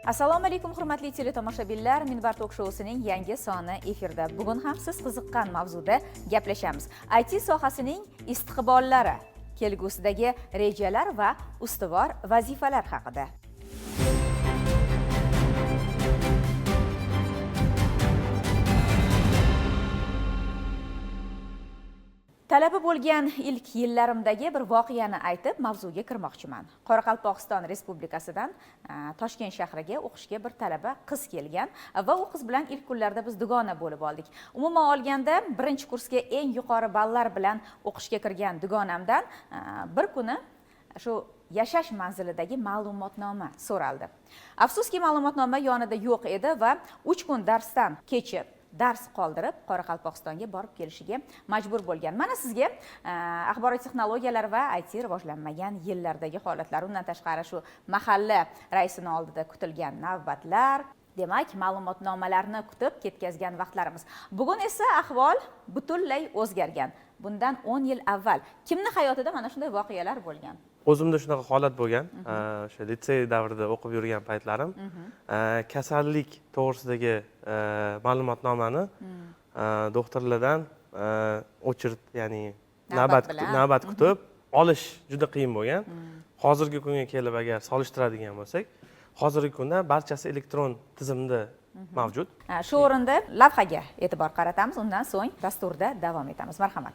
Assalomu alaykum, hurmatli teletomoshabinlar. Minbar tok shousining yangi soni efirda. Bugun ham siz qiziqqan mavzuda gaplashamiz. IT sohasining istiqbollari, kelgusidagi rejalar va ustuvor vazifalar haqida. Talaba bo'lgan ilk yillarimdagi bir voqeani aytib mavzuga kirmoqchiman. Qoraqalpog'iston Respublikasidan Toshkent shahriga o'qishga bir talaba qiz kelgan va u qiz bilan ilk kunlarda biz dugona bo'lib oldik. Umuman olganda, birinchi kursga eng yuqori ballar bilan o'qishga kirgan dugonamdan bir kuni shu yashash manzilidagi ma'lumotnoma so'raldi. Afsuski, ma'lumotnoma yonida yo'q edi va 3 kun darsdan kechib, dars qoldirib, Qoraqalpog'istonga borib kelishiga majbur bo'lgan. Mana sizga axborot texnologiyalari va IT rivojlanmagan yillardagi holatlar. Undan tashqari, shu mahalla raisini oldida kutilgan navbatlar, demak, ma'lumotnomalarni kutib ketkazgan vaqtlarimiz. Bugun esa ahvol butunlay o'zgargan. Bundan 10 yil avval kimni hayotida mana shunday voqealar bo'lgan? O'zimda shunaqa holat bo'lgan. O'sha litsey davrida o'qib yurgan paytlarim kasallik to'g'risidagi ma'lumotnomani doktorlardan очередь, ya'ni navbat navbat bilan. Navbat kutib olish juda qiyin bo'lgan. Hozirgi kunga kelib agar solishtiradigan bo'lsak, hozirgi kunda barchasi elektron tizimda mavjud. Shu o'rinda lavhaga e'tibor qaratamiz, undan so'ng dasturda davom etamiz. Marhamat.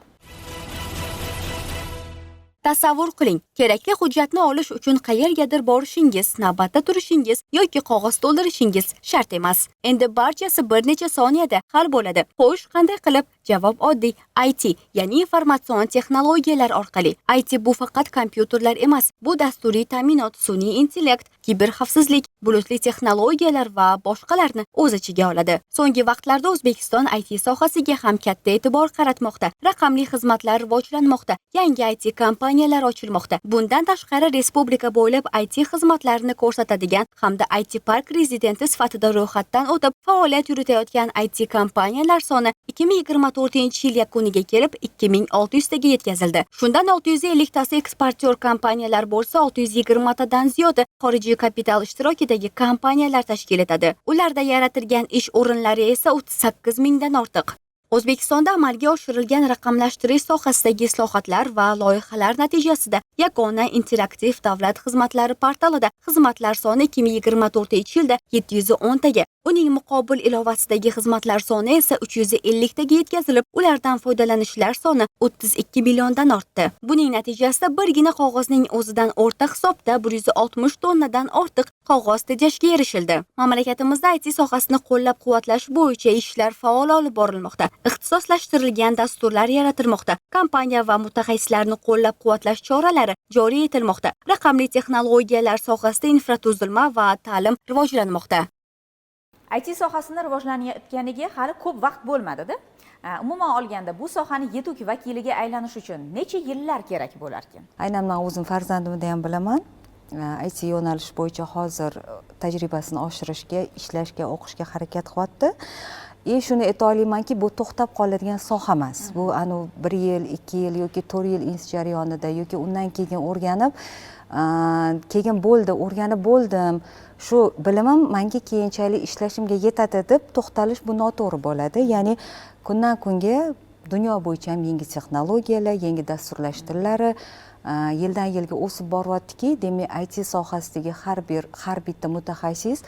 Tasavvur qiling, kerakli hujjatni olish uchun qayergadir borishingiz, navbatda turishingiz yoki qog'oz to'ldirishingiz shart emas. Endi barchasi bir necha soniyada hal bo'ladi. Xo'sh, qanday qilib? Javob oddiy: IT, ya'ni informatsion texnologiyalar orqali. IT bu faqat kompyuterlar emas, bu dasturiy ta'minot, sun'iy intellekt, kiber xavfsizlik, bulutli texnologiyalar va boshqalarni o'z ichiga oladi. So'nggi vaqtlarda O'zbekiston IT sohasiga ham katta e'tibor qaratmoqda. Raqamli xizmatlar rivojlanmoqda, yangi IT kompaniyalar ochilmoqda. Bundan tashqari, respublika bo'ylab IT xizmatlarini ko'rsatadigan hamda IT park rezidenti sifatida ro'yxatdan o'tib, faoliyat yuritayotgan IT kompaniyalar soni 2024-yil yakuniga kelib 2600 taga yetkazildi. Shundan 650 tasi eksportyor kompaniyalar bo'lsa, 620 tadan ziyodi xorijiy kapital ishtirokidagi kompaniyalar tashkil etadi. Ularda yaratilgan ish o'rinlari esa 38 mingdan ortiq. O'zbekistonda amalga oshirilgan raqamlashtirish sohasidagi islohotlar va loyihalar natijasida Yagona interaktiv davlat xizmatlari portalida xizmatlar soni 2024-yilda 710 taga, uning muqobil ilovasidagi xizmatlar soni esa 350 taga yetkazilib, ulardan foydalanishlar soni 32 milliondan ortdi. Buning natijasida birgina qog'ozning o'zidan o'rta hisobda 160 tonnadan ortiq qog'oz tejashga erishildi. Mamlakatimizda IT sohasini qo'llab-quvvatlash bo'yicha ishlar faol olib borilmoqda. Ixtisoslashtirilgan dasturlar yaratilmoqda. Kompaniya va mutaxassislarni qo'llab-quvvatlash choralari joriy etilmoqda. Raqamli texnologiyalar sohasida infratuzilma va ta'lim rivojlanmoqda. IT sohasini rivojlanayotganiga hali ko'p vaqt bo'lmadi-da. Umuman olganda, bu sohani yetuk vakiliga aylanish uchun necha yillar kerak bo'larkan? Aynan man o'zim farzandimda ham bilaman. IT yo'nalish bo'yicha hozir tajribasini oshirishga, ishlashga, o'qishga harakat qilyapti. И shuni ayta olamanki, bu to'xtab qoladigan soha emas. Bu anavi bir yil, 2 yil yoki 4 yil institut jarayonida yoki undan keyin o'rganib, keyin bo'ldi, o'rganib bo'ldim, shu bilimim manga keyinchalik ishlashimga yetadi deb to'xtalish, bu noto'g'ri bo'ladi. Ya'ni kundan kunga dunyo bo'yicha ham yangi texnologiyalar, yangi dasturlash tillari yildan yilga o'sib boryaptiki, demak, IT sohasidagi har bitta mutaxassis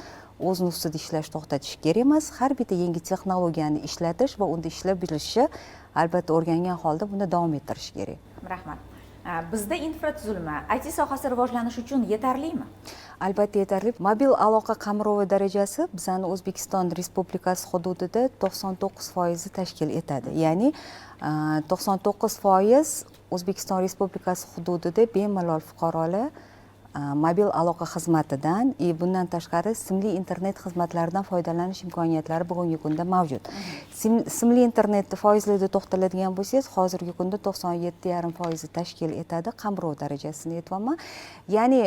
o'zini ustida ishlash to'xtatishi kerak emas. Har bitta yangi texnologiyani ishlatish va unda ishlab bilishni albatta o'rgangan holda buni davom ettirish kerak. Rahmat. Bizda infratuzilma IT sohasi rivojlanishi uchun yetarlimi? Albatta yetarli. Mobil aloqa qamrovi darajasi bizani O'zbekiston Respublikasi hududida 99 foizni tashkil etadi. Ya'ni 99% O'zbekiston Respublikasi hududida bemalol fuqarolar mobil aloqa xizmatidan и bundan tashqari simli internet xizmatlaridan foydalanish imkoniyatlari bugungi kunda mavjud. Simli internetni foizlarda to'xtaladigan bo'lsangiz, hozirgi kunda 97,5 foizni tashkil etadi, qamrov darajasini aytyapman. Ya'ni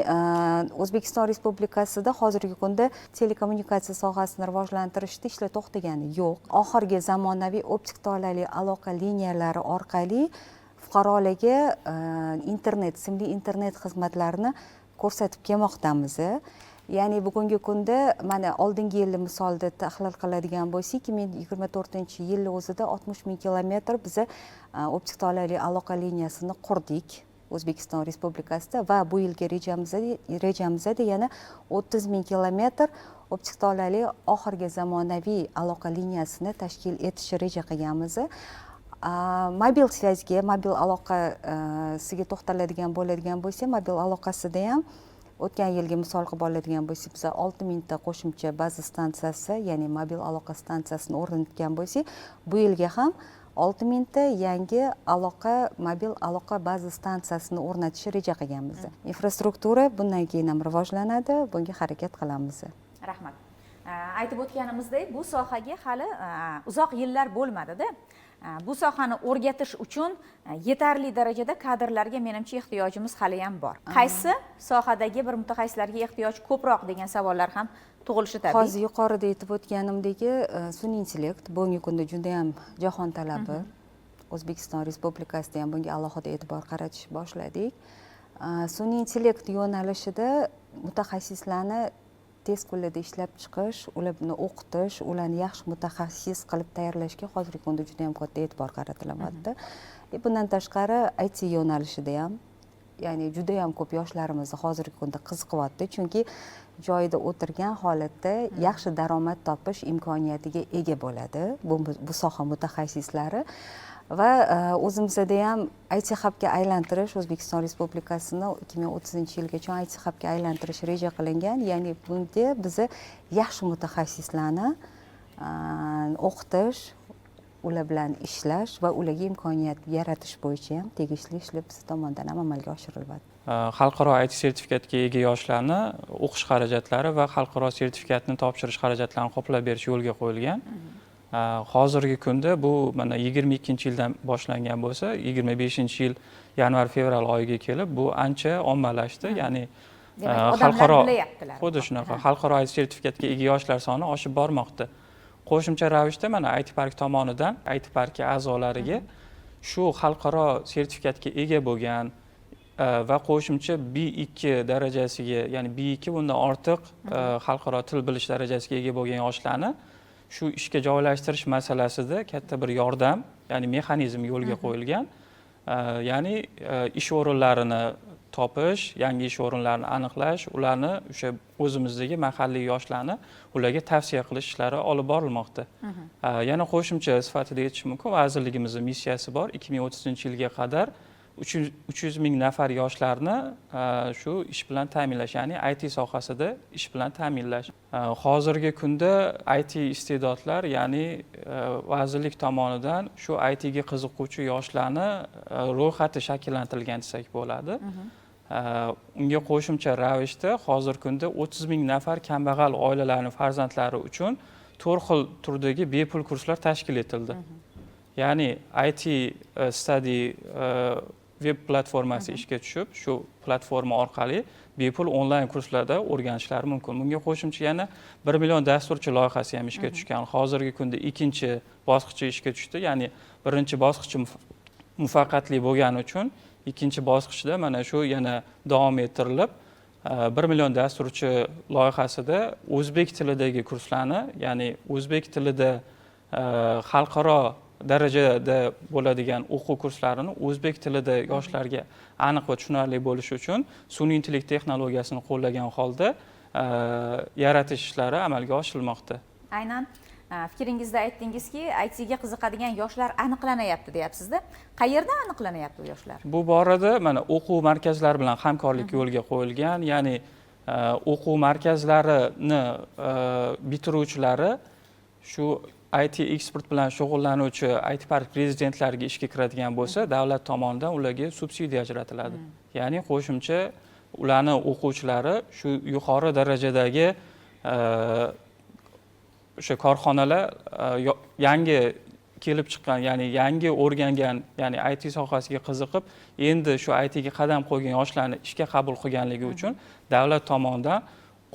O'zbekiston Respublikasida hozirgi kunda telekommunikatsiya sohasini rivojlantirishda ishlar to'xtagani yo'q. Oxirgi zamonaviy optik tolali aloqa liniyalari orqali fuqarolarga internet, simli internet xizmatlarini ko'rsatib kelmoqdamiz. Ya'ni bugungi kunda mana oldingi yilni misolda tahlil qiladigan bo'lsak, 2024-yilni o'zida 60 ming kilometr biza optik tolali aloqa liniyasini qurdik O'zbekiston Respublikasida va bu yilgi rejamizda yana 30 ming kilometr optik tolali oxirgi zamonaviy aloqa liniyasini tashkil etishni reja qilganmiz. Mobil связь ga, mobil aloqasiga to'xtaladigan bo'ladigan bo'lsak, mobil aloqasida ham o'tgan yilgi misol qilib oladigan bo'lsak, biza 6000 ta qo'shimcha baza stansiyasi, ya'ni mobil aloqa stansiyasini o'rnatgan bo'lsak, bu yilga ham 6000 ta yangi aloqa, mobil aloqa baza stansiyasini o'rnatishni reja qilganmiz. Infrastruktura bundan keyin ham rivojlanadi, bunga harakat qilamiz. Rahmat. Aytib o'tganimizdek, bu sohaga hali uzoq yillar bo'lmadida. Bu sohani o'rgatish uchun yetarli darajada kadrlarga, menimcha, ehtiyojimiz haliyam bor. Qaysi sohadagi bir mutaxassislarga ehtiyoj ko'proq degan savollar ham tug'ilishi tabiiy. Hozir yuqorida aytib o'tganimdek, sun'iy intellekt bugungi kunda judayam jahon talabi. O'zbekiston Respublikasida ham bunga alohida e'tibor qaratish boshladik. Sun'iy intellekt yo'nalishida mutaxassislarni tez kunlarda ishlab chiqish, ularni o'qitish, ularni yaxshi mutaxassis qilib tayyorlashga hozirgi kunda juda yam katta e'tibor qaratilyapti. И bundan tashqari IT yo'nalishida ham, ya'ni juda yam ko'p yoshlarimizni hozirgi kunda qiziqyapti, chunki joyida o'tirgan holatda yaxshi daromad topish imkoniyatiga ega bo'ladi bu soha mutaxassislari. Va o'zimizda ham IT hubga aylantirish, O'zbekiston Respublikasini 2030-yilgacha IT hubga aylantirish reja qilingan. Ya'ni bunda biza yaxshi mutaxassislarni o'qitish, ular bilan ishlash va ularga imkoniyat yaratish bo'yicha ham tegishli ishlar biz tomonidan ham amalga oshirilyapti. Xalqaro IT sertifikatga ega yoshlarni o'qish xarajatlari va xalqaro sertifikatni topshirish xarajatlarini qoplab berish yo'lga qo'yilgan. Hozirgi kunda bu mana 22-yildan boshlangan bo'lsa, 25-yil yanvar fevral oyiga kelib bu ancha ommalashdi, ya'ni Demak, odamlar xalqaro bilayaptilar. Xuddi shunaqa, xalqaro IT sertifikatga ega yoshlar soni oshib bormoqda. Qo'shimcha ravishda mana IT Park tomonidan IT Parki a'zolariga shu xalqaro sertifikatga ega bo'lgan va qo'shimcha B2 darajasiga, ya'ni B2 bundan ortiq xalqaro til bilish darajasiga ega bo'lgan yoshlarni shu ishga joylashtirish masalasida katta bir yordam, ya'ni mexanizm yo'lga qo'yilgan. Ya'ni ish o'rinlarini topish, yangi ish o'rinlarini aniqlash, ularni o'sha o'zimizdagi mahalliy yoshlarni ularga tavsiya qilish ishlari olib borilmoqda. Yana qo'shimcha sifatida aytish mumkin, vazirligimizni missiyasi bor: 2030-yilga qadar 300 ming nafar yoshlarni shu ish bilan ta'minlash, ya'ni IT sohasida ish bilan ta'minlash. Hozirgi kunda IT iste'dodlar, ya'ni vazirlik tomonidan shu ITga qiziquvchi yoshlarni ro'yxati shakllantirilgan desak bo'ladi. Unga qo'shimcha ravishda hozirgi kunda 30 ming nafar kambag'al oilalarning farzandlari uchun to'rt xil turdagi bepul kurslar tashkil etildi, ya'ni IT study veb platformasi ishga tushib, shu platforma orqali bepul onlayn kurslarda o'rganishlari mumkin. Bunga qo'shimcha yana 1 million dasturchi loyihasi ham ishga tushgan. Hozirgi kunda ikkinchi bosqichi ishga tushdi, ya'ni birinchi bosqichi muvaffaqiyatli bo'lgani uchun ikkinchi bosqichda mana shu yana davom ettirilib, 1 million dasturchi loyihasida o'zbek tilidagi kurslarni, ya'ni o'zbek tilida xalqaro darajada bo'ladigan o'quv kurslarini o'zbek tilida yoshlarga aniq va tushunarli bo'lishi uchun sun'iy intellekt texnologiyasini qo'llagan holda yaratish ishlari amalga oshirilmoqda. Aynan fikringizda aytdingizki, ITga qiziqadigan yoshlar aniqlanayapti deyapsizda. Qayerda aniqlanyapti u yoshlar? Bu borada mana o'quv markazlari bilan hamkorlik yo'lga qo'yilgan, ya'ni o'quv markazlarini bitiruvchilari shu IT ekspert bilan shug'ullanuvchi IT Park rezidentlariga ishga kiradigan bo'lsa, davlat tomonidan ularga subsidiya ajratiladi, ya'ni qo'shimcha ularni o'quvchilari shu yuqori darajadagi o'sha korxonalar yangi kelib chiqqan, ya'ni yangi o'rgangan, ya'ni IT sohasiga qiziqib, endi shu ITga qadam qo'ygan yoshlarni ishga qabul qilganligi uchun davlat tomonidan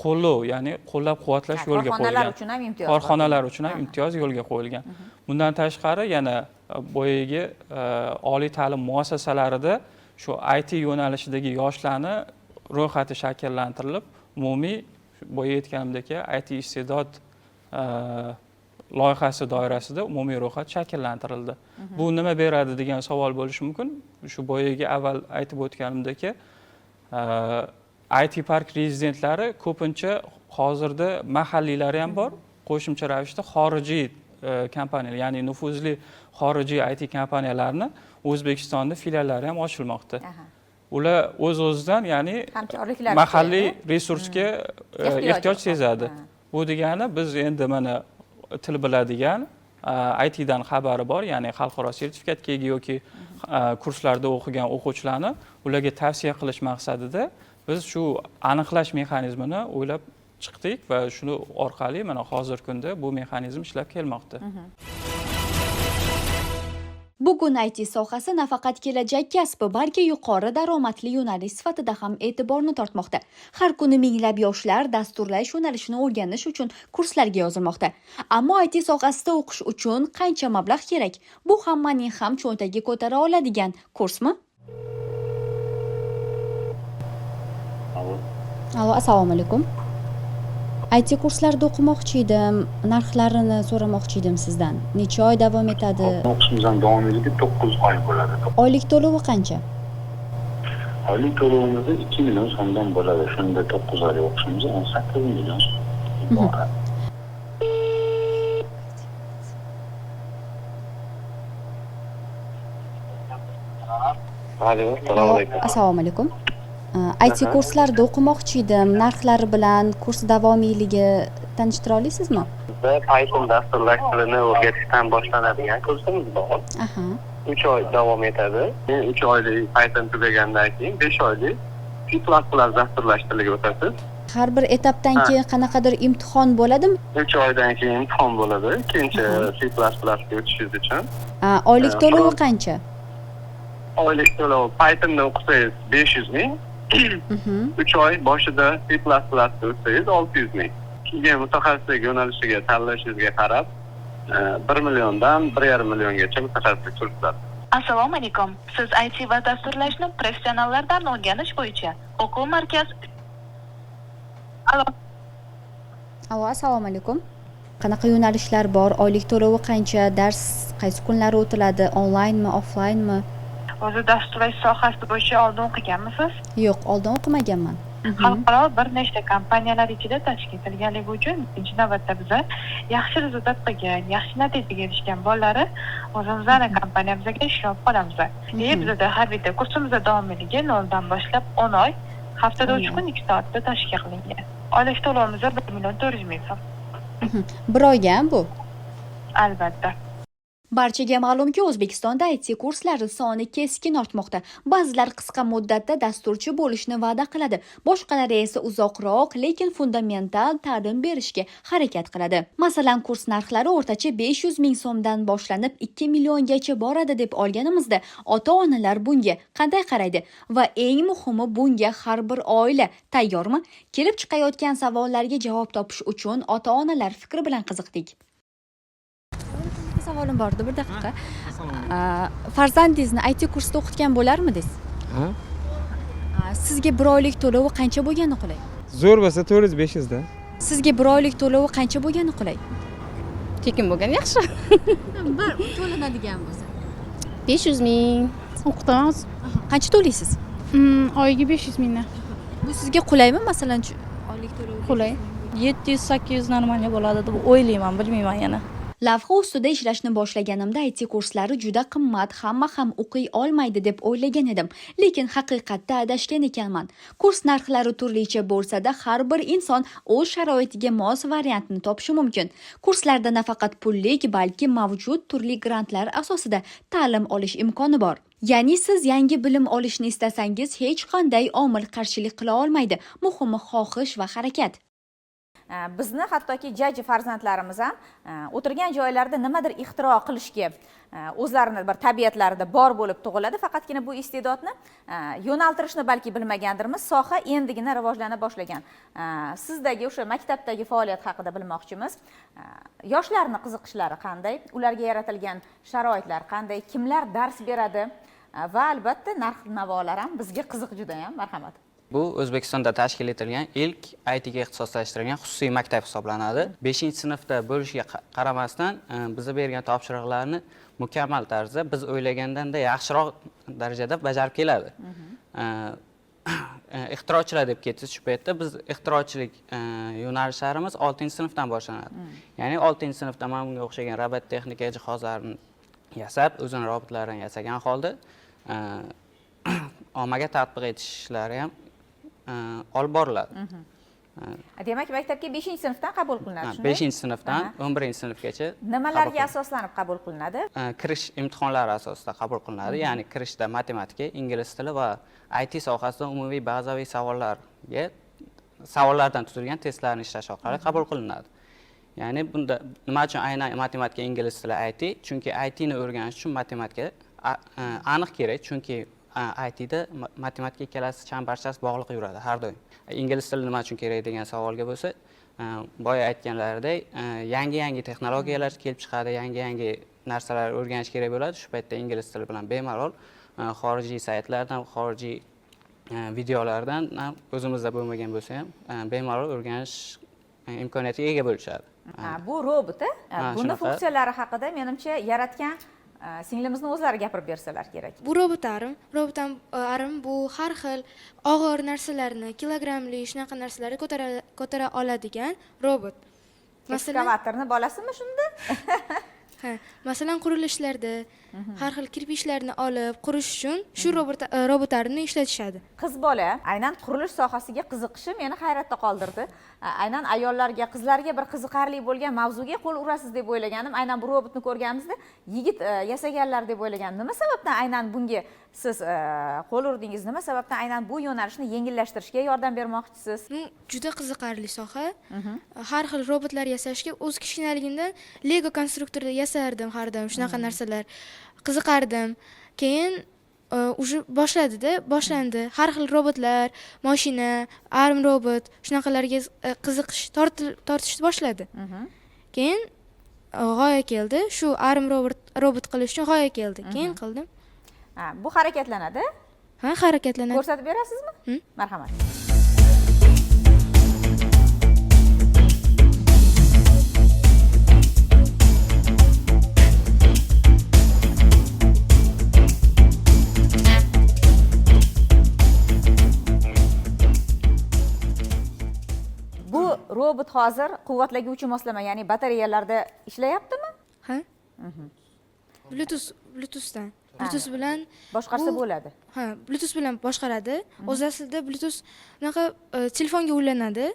qo'llov, ya'ni qo'llab quvvatlash yo'lga Korxonalar qo'yilgan. Uchun ham imtiyoz bor. Korxonalar uchun ham imtiyoz yo'lga qo'yilgan. Bundan tashqari yana boyagi oliy ta'lim muassasalarida shu IT yo'nalishidagi yoshlarni ro'yxati shakllantirilib, umumiy shu Boya aytganimdek, IT iste'dod loyihasi doirasida umumiy ro'yxat shakllantirildi. Bu nima beradi degan savol bo'lishi mumkin. Shu boyagi avval aytib o'tganimdek, IT park rezidentlari ko'pincha hozirda mahalliylari ham bor, qo'shimcha ravishda xorijiy kompaniyalar, ya'ni nufuzli xorijiy IT kompaniyalarni O'zbekistonda filiallari ham ochilmoqda. Ular o'z o'zidan, ya'ni hamkorliklar mahalliy resursga ehtiyoj sezadi. Bu degani biz endi mana til biladigan, ITdan xabari bor, ya'ni xalqaro sertifikatga ega yoki kurslarda o'qigan o'quvchilarni ularga tavsiya qilish maqsadida biz shu aniqlash mexanizmini o'ylab chiqdik va shuni orqali mana hozirgi kunda bu mexanizm ishlab kelmoqda. Bugun IT sohasi nafaqat kelajak kasbi, balki yuqori daromadli yo'nalish sifatida ham e'tiborni tortmoqda. Har kuni minglab yoshlar dasturlash yo'nalishini o'rganish uchun kurslarga yozilmoqda. Ammo IT sohasida o'qish uchun qancha mablag' kerak? Bu hammaning ham cho'ntagi ko'tara oladigan kursmi? Alo. Alo, assalomu alaykum. IT kurslarida o'qimoqchi edim, narxlarini so'ramoqchi edim sizdan. Necha oy davom etadi? O'qishimizning davomiyligi 9 oy bo'ladi. Oylik to'lovi qancha? Oylik to'lovimiz 2 million so'mdan bo'ladi. Shunda 9 oylik o'qishimiz 18 million so'm iborat. Alo, assalomu alaykum. Assalomu alaykum. IT kurslarida o'qimoqchi edim, narxlari bilan kurs davomiyligi tanishtira olasizmi? Bizda Python dasturlash tilini o'rgatishdan boshlanadigan kursimiz bor. 3 oy davom etadi. 3 oylik Python tugagandan keyin 5 oylik C++ dasturlash tiliga o'tasiz. Har bir etapdan keyin qanaqadir imtihon bo'ladimi? 3 oydan keyin imtihon bo'ladi. Ikkinchi C++ ga o'tishingiz uchun. Oylik to'lovi qancha? Oylik to'lov Pythonda o'qisangiz 500 ming. 3 oy boshida C++ da o'tsangiz 600 ming. Keyin mutaxassislik yo'nalishiga tanlashingizga qarab 1 milliondan 1,5 milliongacha mutaxassislik kurslar. Assalomu alaykum. Siz IT va dasturlashni professionallardan o'rganish bo'yicha o'quv markaz. Alo. Alo, assalomu alaykum. Qanaqa yo'nalishlar bor? Oylik to'lovi qancha? Dars qaysi kunlari o'tiladi? Onlaynmi, offlaynmi? O'zi dasturlash sohasi bo'yicha oldin o'qiganmisiz? Yo'q, oldin o'qimaganman. Xalqaro bir nechta kompaniyalar ichida tashkil etilganligi uchun birinchi navbatda biza yaxshi rezultat qilgan, yaxshi natijaga erishgan bolalari o'zimizni kompaniyamizga ishga olib qolamiz. Bizada har bitta kursimizda davomiyligi 0dan boshlab 10 oy, haftada 3 kun 2 soatda tashkil qilingan. Oylik to'lovimiz 1 million 400 ming so'm. Bir oyga bu? Albatta. Barchaga ma'lumki, O'zbekistonda IT kurslari soni keskin ortmoqda. Ba'zilar qisqa muddatda dasturchi bo'lishni va'da qiladi, boshqalari esa uzoqroq, lekin fundamental ta'lim berishga harakat qiladi. Masalan, kurs narxlari o'rtacha 500 ming so'mdan boshlanib 2 milliongacha boradi deb olganimizda, ota-onalar bunga qanday qaraydi va eng muhimi bunga har bir oila tayyormi? Kelib chiqayotgan savollarga javob topish uchun ota-onalar fikri bilan qiziqdik. Savolim bor edi, bir daqiqa. Farzandingizni IT kursida o'qitgan bo'larmidingiz? Ha. Sizga bir oylik to'lovi qancha bo'lgani qulay? Zo'r bo'lsa 400-500 da. Sizga bir oylik to'lovi qancha bo'lgani qulay? Tekin bo'lgani yaxshi. Bir to'lanadigan bo'lsa. 500 ming. O'qitamiz. Qancha to'laysiz? Oyiga 500 mingdan. Bu sizga qulaymi, masalan, oylik to'lov? Qulay. 700-800 normal bo'ladi deb o'ylayman, bilmayman yana. Lavha ustida ishlashni boshlaganimda IT kurslari juda qimmat, hamma ham o'qiy olmaydi deb o'ylagan edim. Lekin haqiqatda adashgan ekanman. Kurs narxlari turlicha bo'lsa-da, har bir inson o'z sharoitiga mos variantni topishi mumkin. Kurslarda nafaqat pullik, balki mavjud turli grantlar asosida ta'lim olish imkoni bor. Ya'ni siz yangi bilim olishni istasangiz, hech qanday omil qarshilik qila olmaydi. Muhimi xohish va harakat. Bizni hattoki jajji farzandlarimiz ham o'tirgan joylarida nimadir ixtiro qilishga o'zlarini bir tabiatlarida bor bo'lib tug'iladi. Faqatgina bu iste'dodni yo'naltirishni balki bilmagandirmiz. Soha endigina rivojlana boshlagan. Sizdagi o'sha maktabdagi faoliyat haqida bilmoqchimiz. Yoshlarning qiziqishlari qanday? Ularga yaratilgan sharoitlar qanday? Kimlar dars beradi? Va albatta narx-navolar ham bizga qiziq juda ham. Marhamat. Bu O'zbekistonda tashkil etilgan ilk IT ga ixtisoslashtirilgan xususiy maktab hisoblanadi. 5-sinfda bo'lishiga qaramasdan, biza bergan topshiriqlarni mukammal tarzda biz o'ylagandan-da yaxshiroq darajada bajarib keladi. Ixtirochilar deb ketdi shu paytda biz ixtirochilik yo'nalishlarimiz 6-sinfdan boshlanadi. Ya'ni 6-sinfda mana bunga o'xshagan robot texnika jihozlarini yasab, o'zini robotlarini yasagan holda ommaga tatbiq etish ishlari ham olib boriladi. Demak, maktabga 5-sinfdan qabul qilinadi, shunday? 5-sinfdan 11-sinfgacha. Nimalarga asoslanib qabul qilinadi? Kirish imtihonlari asosida qabul qilinadi. Ya'ni kirishda matematika, ingliz tili va IT sohasida umumiy bazaviy savollardan tuzilgan testlarni ishlash orqali qabul qilinadi. Ya'ni bunda nima uchun aynan matematika, ingliz tili, IT? Chunki IT ni o'rganish uchun matematika aniq kerak, chunki ITda matematika ikkalasi chambarchas bog'liq yuradi har doim. Ingliz tili nima uchun kerak degan savolga bo'lsa, boya aytganlaridek, yangi-yangi texnologiyalar kelib chiqadi, yangi-yangi narsalar o'rganish kerak bo'ladi. Shu paytda ingliz tili bilan bemalol xorijiy saytlardan, xorijiy videolardan o'zimizda bo'lmagan bo'lsa ham bemalol o'rganish imkoniyatiga ega bo'lishadi. Bu robot, buni funksiyalari haqida menimcha yaratgan singlimizni o'zlari gapirib bersalar kerak. Bu robot arim, robotim bu har xil og'ir narsalarni, kilogrammli shunaqa narsalarni ko'tara oladigan robot. Ekskavatorni bolasimi shunda? Ha, masalan, qurilishlarda har xil kirpichlarni olib qurish uchun shu robotlarni ishlatishadi. Qiz bola aynan qurilish sohasiga qiziqishi meni hayratda qoldirdi. Aynan ayollarga, qizlarga bir qiziqarli bo'lgan mavzuga qo'l urasiz deb o'ylaganim, aynan bu robotni ko'rganimizda yigit yasaganlar deb o'ylaganim. Nima sababdan aynan bunga siz qo'l urdingiz? Nima sababdan aynan bu yo'nalishni yengillashtirishga yordam bermoqchisiz? Bu juda qiziqarli soha. Har xil robotlar yasashga o'z kichkinaligimdan Lego konstruktorida yasardim har doim shunaqa narsalar. Qiziqardim. Keyin уже boshlandi. Har xil robotlar, mashina, arm robot shunaqalarga qiziqish tortishni boshladi. Keyin g'oya keldi. Shu arm robot qilish uchun g'oya keldi. Keyin qildim. Bu harakatlanadi? Ha, harakatlanadi. Ko'rsatib berasizmi? Marhamat. Bu robot hozir quvvatlovchi moslama, ya'ni batareyalarda ishlayaptimi? Ha. Bluetoothdan. Bluetooth bilan boshqarsa bo'ladi. Ha, Bluetooth bilan boshqaradi. O'zi aslida Bluetooth unaqa telefonga ulanadi.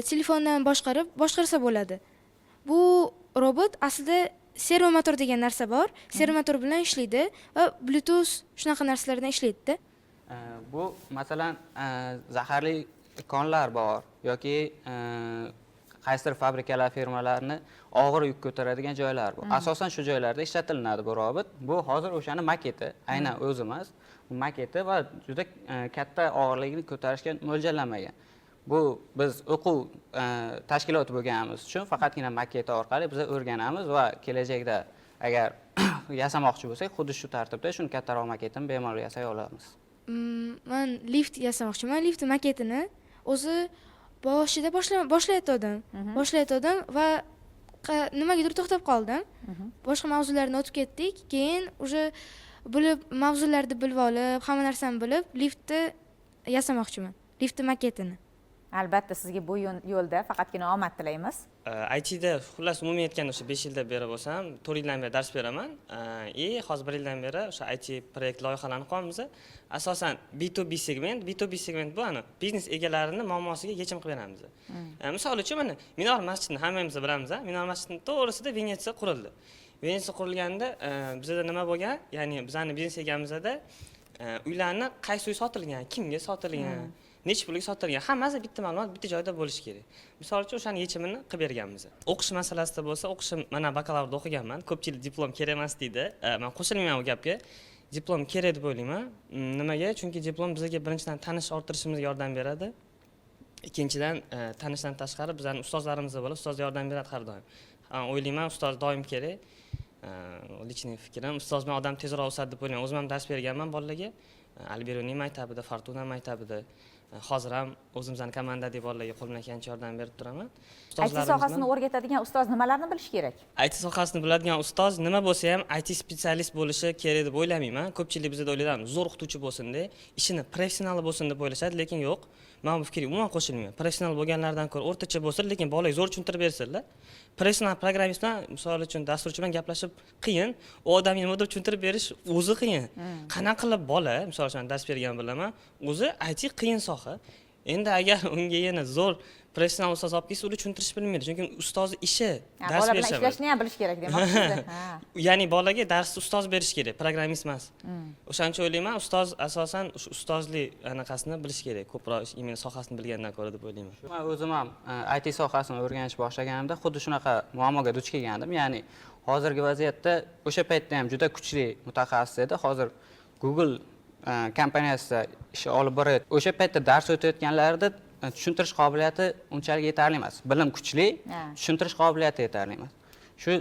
Telefondan boshqarib, boshqarsa bo'ladi. Bu robot aslida servomotor degan narsa bor. Servomotor bilan ishlaydi va Bluetooth shunaqa narsalardan ishlaydi-da. Bu masalan, zaharli konlar bor yoki qaysidir fabrikalar, firmalarni og'ir yuk ko'taradigan joylar bor. Asosan shu joylarda ishlatilinadi bu robot. Bu hozir o'shani maketi, aynan o'zi emas, bu maketi va juda katta og'irligini ko'tarishga mo'ljallanmagan. Bu biz o'quv tashkiloti bo'lganimiz uchun faqatgina maketi orqali biz o'rganamiz va kelajakda agar yasamoqchi bo'lsak, xuddi shu tartibda shuni kattaroq maketini bemalol yasay olamiz. Men lift yasamoqchiman. Lift maketini o'zi boshida boshlayotgandim. Boshlayotgandim va nimagadir to'xtab qoldim. Boshqa mavzularni o'tib ketdik. Keyin уже bilib, mavzularni bilib olib, hamma narsani bilib, liftni yasamoqchiman. Liftni maketini. Albatta sizga bu yo'lda faqatgina omad tilaymiz. ITda xullas umumiy aytganda o'sha 5 yilda beri bo'lsam, 4 yildan beri dars beraman. Hozir 1 yildan beri o'sha IT proyekt loyihalarini qilyapmiz. Asosan B2B segment, B2B segment bu ana biznes egalarini muammosiga yechim qilib beramiz. Misol uchun mana Minor masjidini hammamiz bilamiz, Minor masjidining to'g'risida Venetsiya qurildi. Venetsiya qurilganda bizda nima bo'lgan? Ya'ni bizning biznes egamizda uylarni qaysi uy sotilgan, kimga sotilgan, necha pulga sotilgan, hammasi bitta ma'lumot bitta joyda bo'lishi kerak. Misol uchun o'shani yechimini qilib berganmiz. O'qish masalasida bo'lsa, o'qishim mana bakalavrda o'qiganman. Ko'pchilik diplom kerak emas deydi. Men qo'shilmayman u gapga. Diplom kerak deb o'ylayman. Nimaga? Chunki diplom bizga birinchidan tanish orttirishimizga yordam beradi. Ikkinchidan tanishdan tashqari bizning ustozlarimiz bo'lib, ustoz yordam beradi har doim. O'ylayman, ustoz doim kerak. Lichniy fikrim, ustoz bilan odam tezroq o'sadi deb o'ylayman. O'zim ham dars berganman bolalarga. Al-Biruniy maktabida, Fortuna maktabida. Hozir ham o'zimizning komandadagi bolalarga qo'limdan kelgancha yordam berib turaman. IT sohasini o'rgatadigan ustoz nimalarni bilishi kerak? IT sohasini biladigan ustoz nima bo'lsa ham IT специалист bo'lishi kerak deb o'ylamayman. Ko'pchilik bizda o'ylaydi, zo'r o'qituvchi bo'lsin-da, ishini professional bo'lsin deb o'ylashadi, lekin yo'q. Men bu fikrga umuman qo'shilmayman. Professional bo'lganlardan ko'ra o'rtacha bo'lsin, lekin bolaga zo'r tushuntirib bersinlar. Professional programmist bilan, misol uchun, dasturchi bilan gaplashib qiyin, u odamga nimadir tushuntirib berish o'zi qiyin. Qanaqa qilib bola, misol uchun dars bergan bilaman, o'zi IT qiyin soha. Endi agar unga yana zo'r professional ustoz olib kelsa, uni tushuntirish bilmaydi. Chunki ustozni ishi dars bola bilan berish emas. Ishlashni ham bilish kerak demoqchisiz. Ya'ni bolaga darsni ustoz berish kerak, programmist emas. O'shaning uchun o'ylayman, ustoz asosan o'sha ustozlik anaqasini bilish kerak, ko'proq именно sohasini bilgandan ko'ra deb o'ylayman. Men o'zim ham IT sohasini o'rganish boshlaganimda xuddi shunaqa muammoga duch kelgandim. Ya'ni hozirgi vaziyatda o'sha paytda ham juda kuchli mutaxassis edi. Hozir Google kompaniyasida ish olib borayotgan. O'sha paytda dars o'tayotganlarida tushuntirish qobiliyati unchalik yetarli emas. Bilim kuchli, tushuntirish qobiliyati yetarli emas. Shu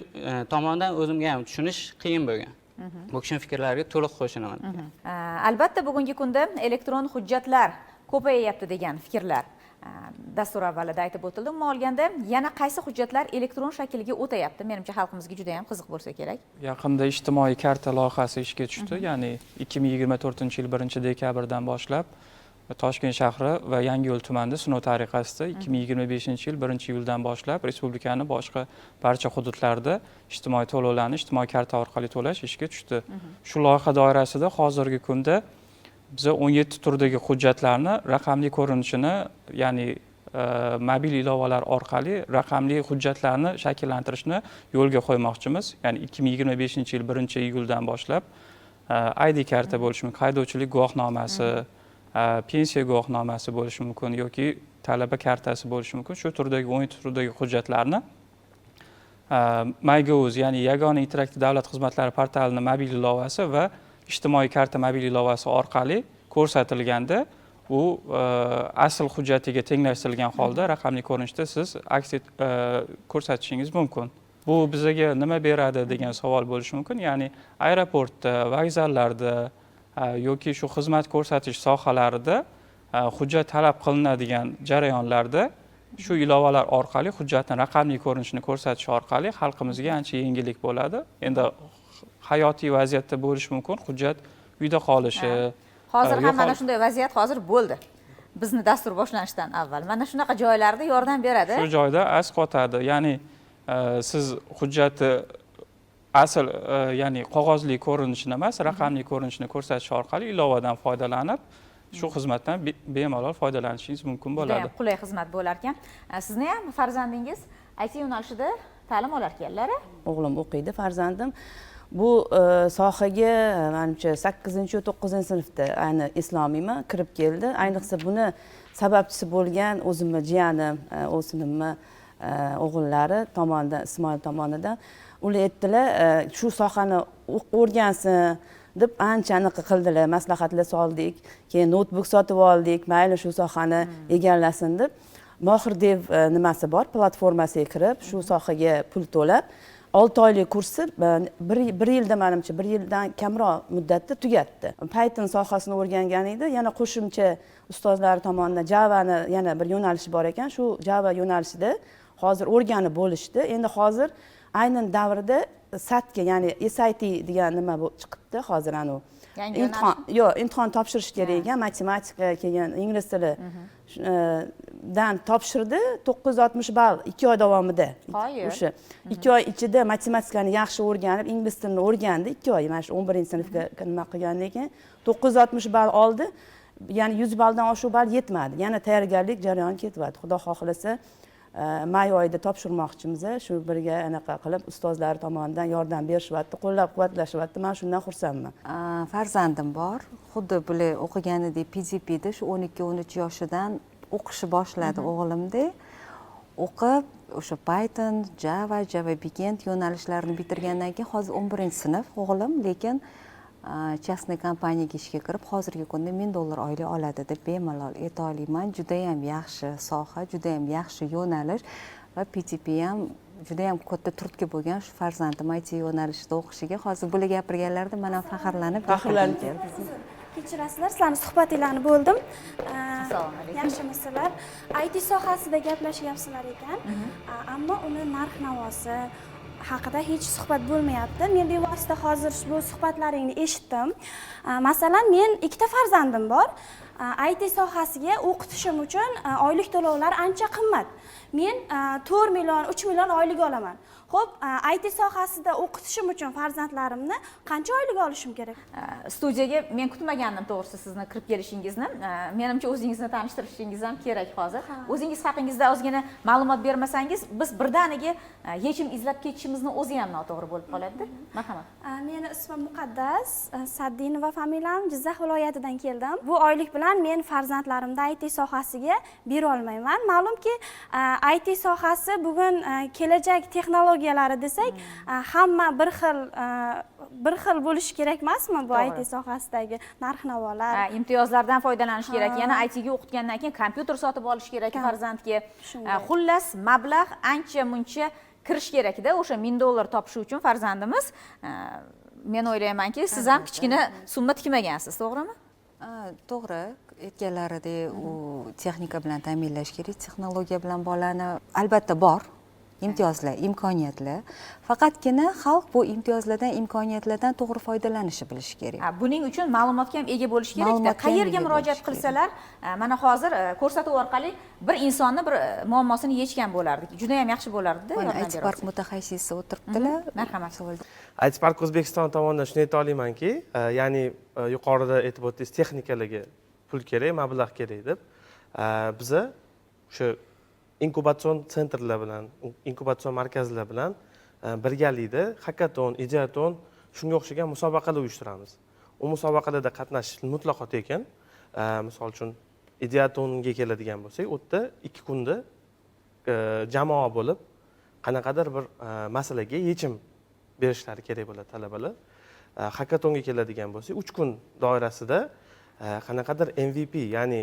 tomondan o'zimga ham tushunish qiyin bo'lgan. Bu kishining fikrlariga to'liq qo'shilaman. Albatta bugungi kunda elektron hujjatlar ko'payyapti degan fikrlar dastur avvalida aytib o'tildi. Umuman olganda yana qaysi hujjatlar elektron shaklga o'tayapti? Menimcha xalqimizga juda ham qiziq bo'lsa kerak. Yaqinda ijtimoiy karta loyihasi ishga tushdi. Ya'ni 2024-yil 1-dekabrdan boshlab Toshkent shahri va Yangiyo'l tumanida sinov tariqasida 2025-yil 1-iyuldan boshlab respublikani boshqa barcha hududlarida ijtimoiy to'lovlarni ijtimoiy karta orqali to'lash ishga tushdi. Shu loyiha doirasida hozirgi kunda biz 17 turdagi hujjatlarni raqamli ko'rinishini, ya'ni mobil ilovalar orqali raqamli hujjatlarni shakllantirishni yo'lga qo'ymoqchimiz. Ya'ni 2025-yil 1-iyuldan boshlab ID karta bo'lishi mumkin, haydovchilik guvohnomasi, pensiya guvohnomasi bo'lishi mumkin yoki talaba kartasi bo'lishi mumkin. Shu turdagi 17 turdagi hujjatlarni MyGov, ya'ni yagona interaktiv davlat xizmatlari portalining mobil ilovasi va ijtimoiy karta mobil ilovasi orqali ko'rsatilganda u asl hujjatiga tenglashtirilgan holda raqamli ko'rinishda siz aks ko'rsatishingiz mumkin. Bu bizga nima beradi degan savol bo'lishi mumkin. Ya'ni aeroportda, vokzallarda yoki shu xizmat ko'rsatish sohalarida hujjat talab qilinadigan jarayonlarda shu ilovalar orqali hujjatni raqamli ko'rinishini ko'rsatish orqali xalqimizga ancha yengillik bo'ladi. Endi hayotiy vaziyatda bo'lishi mumkin, hujjat uyda qolishi. Hozir ham mana shunday vaziyat hozir bo'ldi. Bizni dastur boshlanishidan avval mana shunaqa joylarda yordam beradi. Shu joyda asqotadi. Ya'ni siz hujjatni asl, ya'ni qog'ozli ko'rinishini emas, raqamli ko'rinishini ko'rsatish orqali ilovadan foydalanib, shu xizmatdan bemalol foydalanishingiz mumkin bo'ladi. Juda ham qulay xizmat bo'lar ekan. Sizni ham farzandingiz IT yo'nalishida ta'lim olar ekanlar? O'g'lim o'qiydi, farzandim. Bu sohaga menimcha 8-9-sinfda ayni Islomiymi kirib keldi. Ayniqsa buni sababchisi bo'lgan o'zimni jiyanim, o'g'limni o'g'illari tomonidan, Ismoil tomonidan ular aytdilar, shu sohani o'rgansin deb ancha anaqa qildilar, maslahatlar soldik, keyin notebook sotib oldik, mayli shu sohani egallasin deb. Mohir Dev nimasi bor, platformasiga kirib, shu sohaga pul to'lab, 6 oylik kursi bir yilda, menimcha 1 yildan kamroq muddatda tugatdi. Python sohasini o'rgangan edi, yana qo'shimcha ustozlar tomonidan Javani yana bir yo'nalishi bor ekan, shu Java yo'nalishida hozir o'rganib bo'lishdi. Endi hozir aynan davrda SATga, ya'ni SAT degan nima bu chiqibdi hozir, anu imtihon, yo'q, imtihon topshirish kerak ekan, matematika, keyin ingliz tili dan topshirdi, 960 ball 2 oy davomida. O'sha 2 oy ichida matematikani yaxshi o'rganib, ingliz tilini o'rgandi 2 oy, mana shu 11-sinfga nima qilgandan keyin 960 ball oldi. Ya'ni 100 balldan oshiq ball yetmadi. Yana tayyorgarlik jarayoni ketyapti. Xudo xohlasa may oyida topshirmoqchimiz. Shu birga anaqa qilib ustozlar tomonidan yordam berishyapti, qo'llab-quvvatlashyapti. Men shundan xursandman. Farzandim bor. Xuddi bular o'qiganidek PDPda shu 12-13 yoshidan o'qishni boshladi o'g'limda. O'qib, o'sha Python, Java, Java Backend yo'nalishlarini bitirgandan keyin hozir 11-sinf o'g'lim, lekin частный kompaniyaga ishga kirib, hozirgi kunda $1000 oylik oladi deb bemalol ayta olaman. Juda ham yaxshi soha, juda ham yaxshi yo'nalish va PTP ham juda ham katta turtki bo'lgan shu farzandim IT yo'nalishida o'qishiga. Hozir bular gapirganlarida men ham faxrlanib Faxrlanib gapirgim keldi. Kechirasizlar, sizlarni suhbatinglarni bo'ldim. Assalomu alaykum. Yaxshimisizlar? IT sohasida gaplashyapsizlar ekan, ammo uni narx-navosi haqida hech suhbat bo'lmayapti. Men bevosita hozir bu suhbatlaringni eshitdim. Masalan, men ikkita farzandim bor. IT sohasiga o'qitishim uchun oylik to'lovlar ancha qimmat. Men 4 million, 3 million oylik olaman. Xo'p, IT sohasida o'qitishim uchun farzandlarimni qancha oylik olishim kerak? Studiyaga men kutmagandim to'g'risi sizni kirib kelishingizni. Menimcha o'zingizni tanishtirishingiz ham kerak hozir. O'zingiz haqingizda ozgina ma'lumot bermasangiz, biz birdaniga yechim izlab ketishimizni o'zi ham noto'g'ri bo'lib qoladi. Marhamat. Meni ismim Muqaddas Saddinova, familiyam Jizzax viloyatidan keldim. Bu oylik bilan men farzandlarimni IT sohasiga bera olmayman. Ma'lumki, IT sohasi bugun kelajak texnologiyalari desak, hamma bir xil bo'lishi kerak emasmi bu IT sohasidagi narx-navolar? Imtiyozlardan foydalanish kerak. Yana IT ga o'qitgandan keyin kompyuter sotib olish kerak farzandga. Xullas, mablag' ancha muncha kirish kerakda o'sha $1000 topishi uchun farzandimiz. Men o'ylaymanki, siz ham kichkina summa tikmagansiz, to'g'rimi? To'g'ri, aytganlaridek u texnika bilan ta'minlash kerak, texnologiya bilan bolani. Albatta bor imtiyozlar, imkoniyatlar. Faqatgina xalq bu imtiyozlardan, imkoniyatlardan to'g'ri foydalanishni bilishi kerak. Buning uchun ma'lumotga ham ega bo'lish kerak. Qayerga murojaat qilsalar, mana hozir ko'rsatuv orqali bir insonni bir muammosini yechgan bo'lardik. Juda ham yaxshi bo'lardi-da. Mana IT Park mutaxassisi o'tiribdilar. Marhamat. IT Park O'zbekiston tomonidan shuni ayta olamanki, ya'ni yuqorida aytib o'tdingiz, texnikalarga pul kerak, mablag' kerak deb. Biza o'sha inkubatsion sentrlar bilan, inkubatsion markazlar bilan birgalikda hackathon, ideaton shunga o'xshagan musobaqalar uyushtiramiz. U musobaqalarda qatnashish mutlaqo tekin. Misol uchun ideatonga keladigan bo'lsak, u yerda 2 kunda jamoa bo'lib qanaqadir bir masalaga yechim berishlari kerak bo'ladi talabalar. Hackathonga keladigan bo'lsak, 3 kun doirasida qanaqadir MVP, ya'ni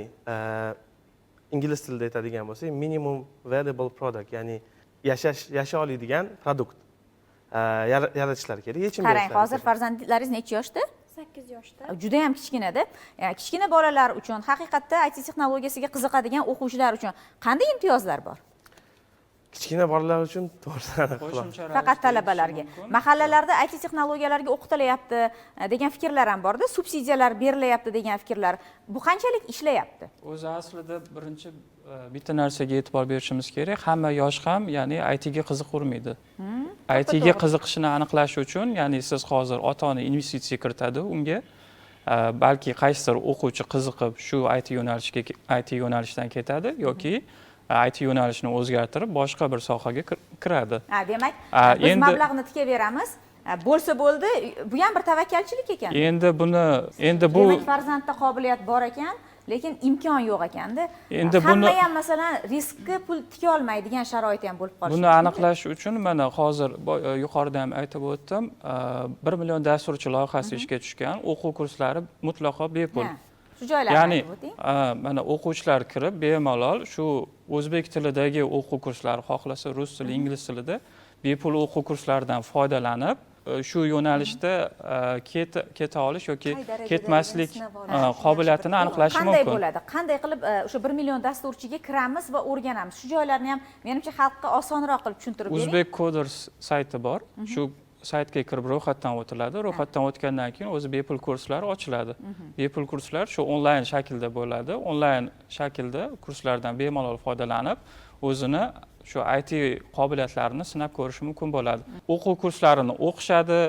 ingliz tilida aytadigan bo'lsak, minimum valuable product, ya'ni yasha oladigan produkt yaratishlar kerak, yechim berishlar. Qarang, hozir farzandlaringiz necha yoshda? 8 yoshda. Juda ham kichkinada. Kichkina bolalar uchun, haqiqatda IT texnologiyasiga qiziqadigan o'quvchilar uchun qanday imtiyozlar bor? Kichkina bolalar uchun to'g'ri, faqat talabalarga. Mahallalarda IT texnologiyalariga o'qitilyapti degan fikrlar ham borda, subsidiyalar berilyapti degan fikrlar. Bu qanchalik ishlayapti? O'zi aslida birinchi bitta narsaga e'tibor berishimiz kerak. Hamma yosh ham, ya'ni IT ga qiziqavermaydi. IT ga qiziqishini aniqlash uchun, ya'ni siz hozir ota-ona investitsiya kiritadi unga, balki qaysidir o'quvchi qiziqib shu IT yo'nalishidan ketadi yoki IT yo'nalishini o'zgartirib boshqa bir sohaga kiradi. Demak, biz mablag'ni tikaveramiz. Bo'lsa bo'ldi, bu ham bir tavakkalchilik ekan. Endi bu demak, farzandda qobiliyat bor ekan, lekin imkon yo'q ekanda. Endi hamma ham masalan riskka pul tika olmaydigan sharoit ham bo'lib qolishi. Buni aniqlash uchun mana hozir yuqorida ham aytib o'tdim, 1 million dasturchi loyihasi ishga tushgan, o'quv kurslari mutlaqo bepul. Shu joylarni aytib o'ting. Mana o'quvchilar kirib bemalol shu o'zbek tilidagi o'quv kurslari, xohlasa rus tili, ingliz tilida bepul o'quv kurslaridan foydalanib, shu yo'nalishda keta olish yoki ketmaslik qobiliyatini aniqlash mumkin. Qanday bo'ladi? Qanday qilib o'sha 1 million dasturchiga kiramiz va o'rganamiz? Shu joylarni ham menimcha xalqqa osonroq qilib tushuntirib bering. Uzbek Coders sayti bor. Shu saytga kirib ro'yxatdan o'tiladi. Ro'yxatdan o'tgandan keyin o'zi bepul kurslar ochiladi. Bepul kurslar shu onlayn shaklda bo'ladi. Onlayn shaklda kurslardan bemalol foydalanib, o'zini shu IT qobiliyatlarini sinab ko'rishi mumkin bo'ladi. O'quv kurslarini o'qishadi,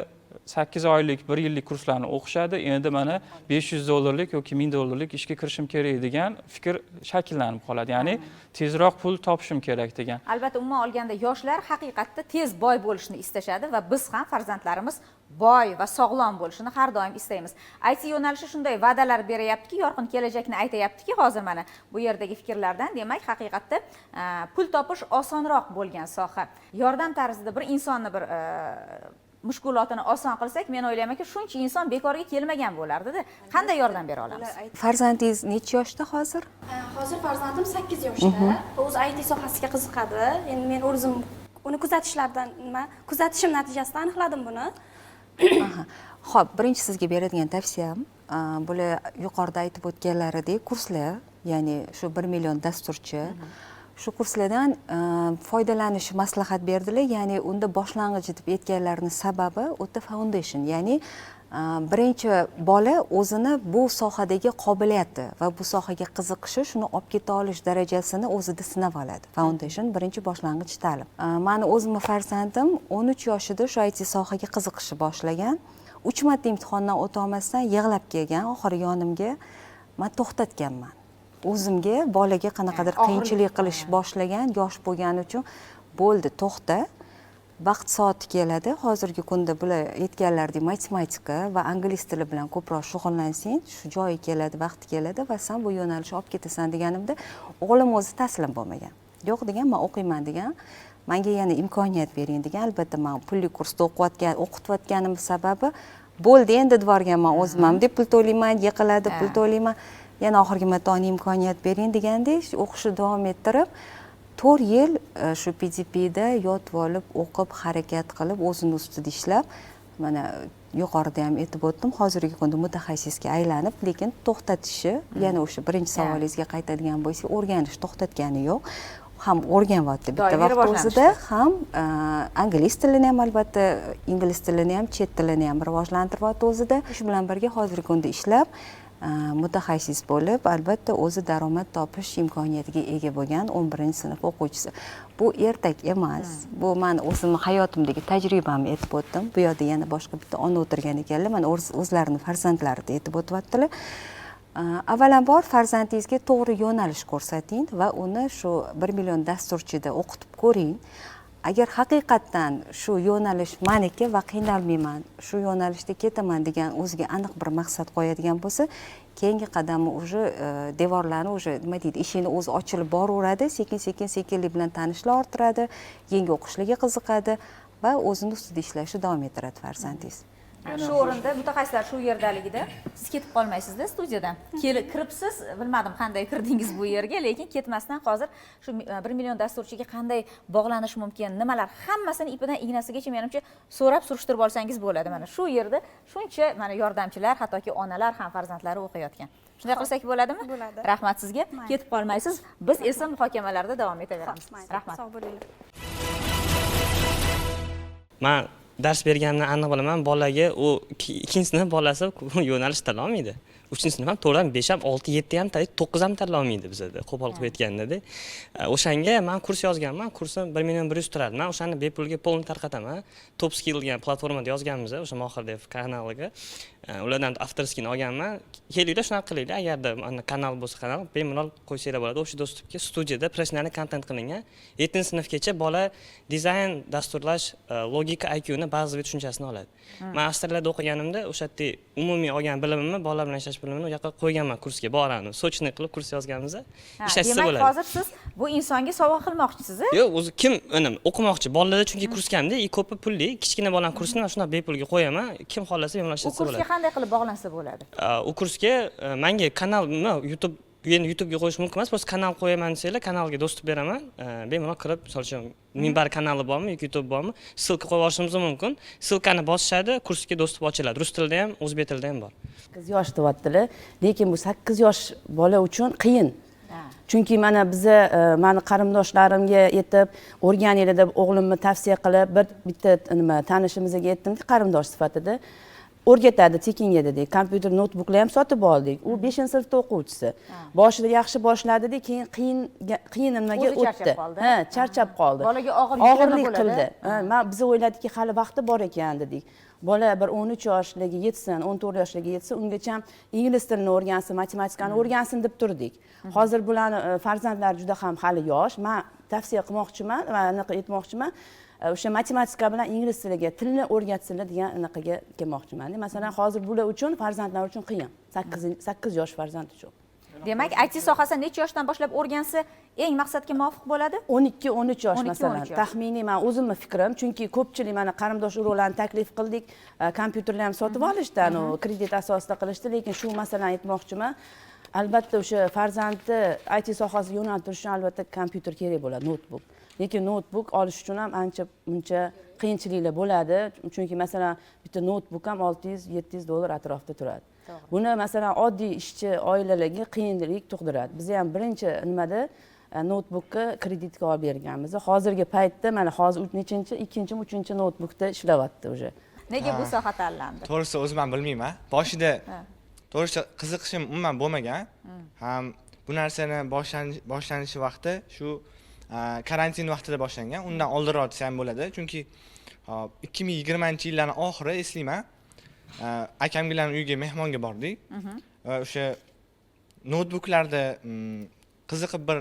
8 oylik, 1 yillik kurslarni o'qishadi. Endi mana $500 yoki $1000 ishga kirishim kerak degan fikr shakllanib qoladi. Ya'ni tezroq pul topishim kerak degan. Albatta, umuman olganda yoshlar haqiqatda tez boy bo'lishni istashadi va biz ham farzandlarimiz boy va sog'lom bo'lishini har doim istaymiz. IT yo'nalishi shunday va'dalar beryaptiki, yorqin kelajakni aytayaptiki, hozir mana bu yerdagi fikrlardan demak haqiqatda pul topish osonroq bo'lgan soha. Yordam tarzida bir insonni bir mushkulotini oson qilsak, men o'ylaymanki, shuncha inson bekorga kelmagan bo'lardi-da. Qanday yordam bera olamiz? Farzandingiz necha yoshda hozir? Hozir farzandim 8 yoshda. O'zi IT sohasiga qiziqadi. Endi men o'zim uni kuzatishlardan kuzatishim natijasida aniqladim buni. Xo'p, birinchi sizga beradigan tavsiyam, Bular yuqorida aytib o'tganlaridek kurslar, ya'ni shu 1 million dasturchi, shu kurslardan foydalanish maslahat berdilar. Ya'ni unda boshlang'ich deb aytganlarini sababi o'ta foundation, ya'ni birinchi bola o'zini bu sohadagi qobiliyati va bu sohaga qiziqishi, shuni olib keta olish darajasini o'zida sinab oladi. Foundation birinchi boshlang'ich ta'lim. Mani o'zimni farzandim 13 yoshida shu IT sohaga qiziqishni boshlagan. 3 marta imtihondan o'ta olmasdan yig'lab kelgan, oxiri yonimga men to'xtatganman. O'zimga bolaga qanaqadir qiyinchilik qilish boshlagan, yosh bo'lgani uchun bo'ldi, to'xta. Vaqt soati keladi. Hozirgi kunda bular aytganlaridek matematika va ingliz tili bilan ko'proq shug'ullansang, shu joyi keladi, vaqti keladi va sen bu yo'nalishni olib ketasan deganimda o'g'lim o'zi taslim bo'lmagan. Yo'q degan, men o'qiyman degan. Menga yana imkoniyat bering degan. Albatta men pulli kursda o'qitayotganim sababi bo'ldi, endi dvorganman o'zim ham deb pul to'layman, yiqiladi, pul to'layman. Yana oxirgi marta ona imkoniyat bering deganda o'qishni davom ettirib 4 yil shu PDPda yotib olib o'qib, harakat qilib, o'zini ustida ishlab, mana yuqorida ham aytib o'tdim, hozirgi kunda mutaxassisga aylanib, lekin to'xtatishi, yana o'sha birinchi savolingizga qaytadigan bo'lsak, o'rganish to'xtatgani yo'q. Ham o'rganyapti bitta vaqt o'zida, ham ingliz tilini ham, albatta ingliz tilini ham, chet tilini ham rivojlantiryapti o'zida. Shu bilan birga hozirgi kunda ishlab mutaxassis bo'lib, albatta o'zi daromad topish imkoniyatiga ega bo'lgan 11-sinf o'quvchisi. Bu ertak emas, bu men o'zimni hayotimdagi tajribamni aytib o'tdim. Bu yerda yana boshqa bitta ona o'tirgan ekanlar, mana o'zlarini farzandlarida aytib o'tyaptilar. Avvalambor farzandingizga to'g'ri yo'nalish ko'rsating va uni shu 1 million dasturchida o'qitib ko'ring. Agar haqiqatdan shu yo'nalish meniki va qiynalmayman, shu yo'nalishda ketaman degan o'ziga aniq bir maqsad qo'yadigan bo'lsa, keyingi qadami уже devorlarni уже nima deydi, eshikni o'zi ochilib boraveradi, sekin-sekin sekinlik bilan tanishlar orttiradi, yangi o'qishlarga qiziqadi va o'zini ustida ishlashni davom ettiradi farzandingiz. Shu o'rinda mutaxassislar shu yerdaligida siz ketib qolmaysizda studiyadan. Kiribsiz, bilmadim qanday kirdingiz bu yerga, lekin ketmasdan hozir shu 1 million dasturchiga qanday bog'lanish mumkin, nimalar, hammasini ipidan ignasigacha menimcha so'rab surishtirib olsangiz bo'ladi. Mana shu yerda shuncha mana yordamchilar, hattoki onalar ham farzandlari o'qiyotgan. Shunday qilsak bo'ladimi? Bo'ladi. Rahmat sizga. Ketib qolmaysiz. Biz esa muhokamalarda davom etaveramiz. Rahmat. Sog' bo'linglar. Men dars berganimdan aniq bilaman, bolaga u ikkinchi sinf bolasi yo'nalish tanla olmaydi. 3 sinf ham, 4 ham, 5 ham, 6, 7 ham, 9 ham tanla olmaydi bizada. Qo'pol qilib aytganda-da. O'shanga men kurs yozganman, kursim 1 million 100 turadi. Men o'shani bepulga polni tarqataman. Top Skill degan platformada yozganmiz, o'sha Mohir Dev kanaliga. Ulardan avtorskini olganman. Kelinglar, shunaqa qilinglar. Agarda mana kanal bo'lsa, kanal bemalol qo'ysanglar bo'ladi. O'sha dostupga studiyada professional kontent qilingan. 7-sinfgacha bola dizayn, dasturlash, logika, IQ ni ba'zi bir tushunchasini oladi. Men Avstraliyada o'qiganimda o'sha yerda umumiy olgan bilimimni bolalar bilan ishlash bilimini u yoqqa qo'yganman, kursga borani. Sochni qilib kurs yozganmiz. Ishlatsa bo'ladi. Demak, hozir siz bu insonga sovg'a qilmoqchisiz, a? Yo'q, o'zi kim o'qimoqchi? Bolalarda chunki kurs kamda, ko'pi pulli, kichkina bolani kursini men shunday bepulga qo'yaman. Kim xohlasa bemalol ishlatsa bo'ladi. U kursga qanday qilib bog'lansa bo'ladi? U kursga menga kanal, nima, YouTube, endi YouTube'ga qo'yish mumkin emas, просто kanal qo'yaman desanglar, kanalga dostуп beraman. Bemalol kirib, misol uchun Minbar kanali bormi yoki YouTube bormi, ссылка qo'yib olishimiz mumkin. Ссылкani bosishadi, kursga dostуп ochiladi. Rus tilida ham, o'zbek tilida ham bor. 8 yosh deyaptilar, lekin bu 8 yosh bola uchun qiyin. Chunki mana biza meni qarindoshlarimga yetib o'rganinglar deb o'g'limni tavsiya qilib, bir bitta nima tanishimizga aytdimki, qarindosh sifatida o'rgatadi tekinga dedik. Kompyuter, noutbuklar ham sotib oldik. U 5-sinfda o'quvchisi. Boshida yaxshi boshladi, keyin qiyin nimaga o'tdi. Ha, charchab qoldi. Bolaga og'irlik qildi. Men biz o'yladikki, hali vaqti bor ekan dedik. Bola bir 13 yoshligiga yetsin, 14 yoshligiga yetsin, ungacha ingliz tilini o'rgansin, matematikani o'rgansin deb turdik. Hozir bularni farzandlari juda ham hali yosh. Men tavsiya qilmoqchiman va aniq aytmoqchiman. O'sha matematika bilan ingliz tiliga tilni o'rgatsinlar degan anaqaga kelmoqchiman. Masalan, hozir bular uchun, farzandlar uchun qiyin. 8 yosh farzand uchun. Demak, IT sohasini necha yoshdan boshlab o'rgansa eng maqsadga muvofiq bo'ladi? 12-13 yosh masalan. Taxminiy men o'zimning fikrim, chunki ko'pchilik mana qarindosh urug'larni taklif qildik, kompyuterlar ham sotib olishdi, kredit asosida qilishdi, lekin shu masalani aytmoqchiman. Albatta o'sha farzandni IT sohasiga yo'naltirish uchun albatta kompyuter kerak bo'ladi, noutbuk. Lekin noutbuk olish uchun ham ancha muncha qiyinchiliklar bo'ladi. Chunki masalan bitta noutbuk ham 600-700 dollar atrofida turadi. Buni masalan oddiy ishchi oilalarga qiyinchilik tug'diradi. Biz ham birinchi nimada noutbukka kreditga olib berganmiz. Hozirgi paytda mana hozir nechinchi, ikkinchimi, uchinchi noutbukda ishlayapti уже. Nega bu soha tanlandi? To'g'risi o'zim ham bilmayman. Boshida to'g'risi qiziqishim umuman bo'lmagan. Ham bu narsani boshlanishi vaqti shu karantin vaqtida boshlangan. Undan oldinroq desa ham bo'ladi. Chunki 2020-yillarning oxiri eslayman. Akamgilarning uyiga mehmonga bordik. Va o'sha noutbuklarda qiziqib bir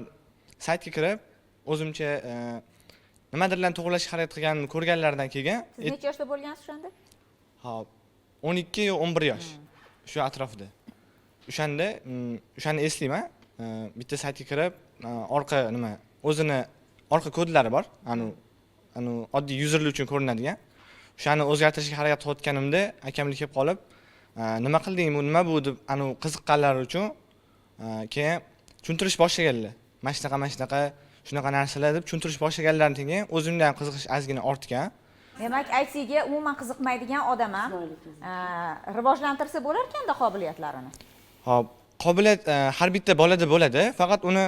saytga kirib, o'zimcha nimadirlarni to'g'rilashga harakat qilganimni ko'rganlaridan keyin. Siz necha yoshda bo'lgansiz o'shanda? Hop, 12 yo 11 yosh. Shu atrofida. O'shanda o'shani eslayman. Bitta saytga kirib, orqa nima, o'zini orqa kodlari bor. Anu oddiy yuzerlar uchun ko'rinadigan. O'shani o'zgartirishga harakat qilayotganimda akamlik kelib qolib, nima qilding, bu nima bu deb anu qiziqqanlar uchun keyin tushuntirish boshlaganlar. Mana shunaqa, mana shunaqa, shunaqa narsalar deb tushuntirish boshlaganlaridan keyin o'zimda ham qiziqish ozgina ortgan. Demak, IT ga umuman qiziqmaydigan odam ham rivojlantirsa bo'larkanda qobiliyatlarini. Xo'p, qobiliyat har bitta bolada bo'ladi, faqat uni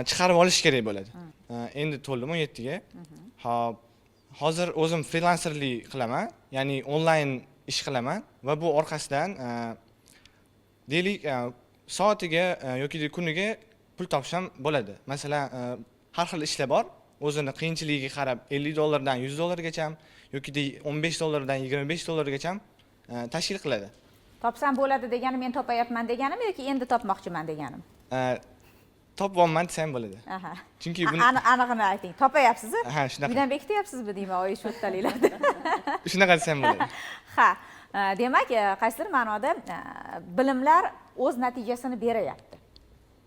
chiqarib olish kerak bo'ladi. Endi to'ldim 17 ga. Xo'p, hozir o'zim frilanserlik qilaman, ya'ni onlayn ish qilaman va bu orqasidan deylik soatiga yoki kuniga pul topsam bo'ladi. Masalan, har xil ishlar bor, o'zini qiyinchiligiga qarab 50 dollardan 100 dollargacha yoki 15 dollardan 25 dollargacha tashkil qiladi. Topsam bo'ladi degani men topayapman deganim yoki endi topmoqchiman deganim? Topyapman desam bo'ladi. Chunki buni anig'ini ayting. Topayapsiz? Ha, shunaqa. Uydan bekityapsizmi deyman, oy shu yerdaliklarda. Shunaqa desam bo'ladi. Ha, demak, qaysidir ma'noda bilimlar o'z natijasini berayapti.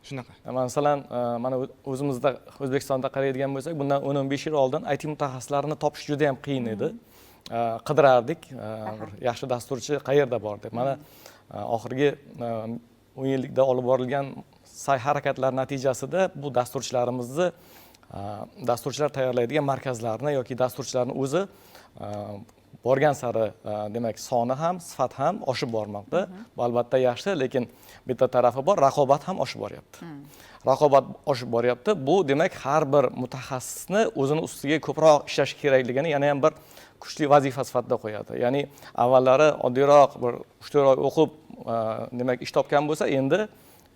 Shunaqa. Masalan, mana o'zimizda O'zbekistonda qaraydigan bo'lsak, bundan 10-15 yil oldin IT mutaxassislarini topish juda ham qiyin edi. Qidirardik, bir yaxshi dasturchi qayerda bor deb. Mana oxirgi 10 yillikda olib borilgan sa'y harakatlar natijasida bu dasturchilarimizni dasturchilar tayyorlaydigan markazlarni yoki dasturchilarning o'zi borgan sari demak soni ham, sifat ham oshib bormoqda. Bu albatta yaxshi, lekin bitta tarafi bor, raqobat ham oshib boryapti. Raqobat oshib boryapti. Bu demak har bir mutaxassisni o'zini ustiga ko'proq ishlash kerakligini yana ham bir kuchli vazifa sifatida qo'yadi. Ya'ni avvallari oddiyroq bir 3-4 oy o'qib demak ish topgan bo'lsa, endi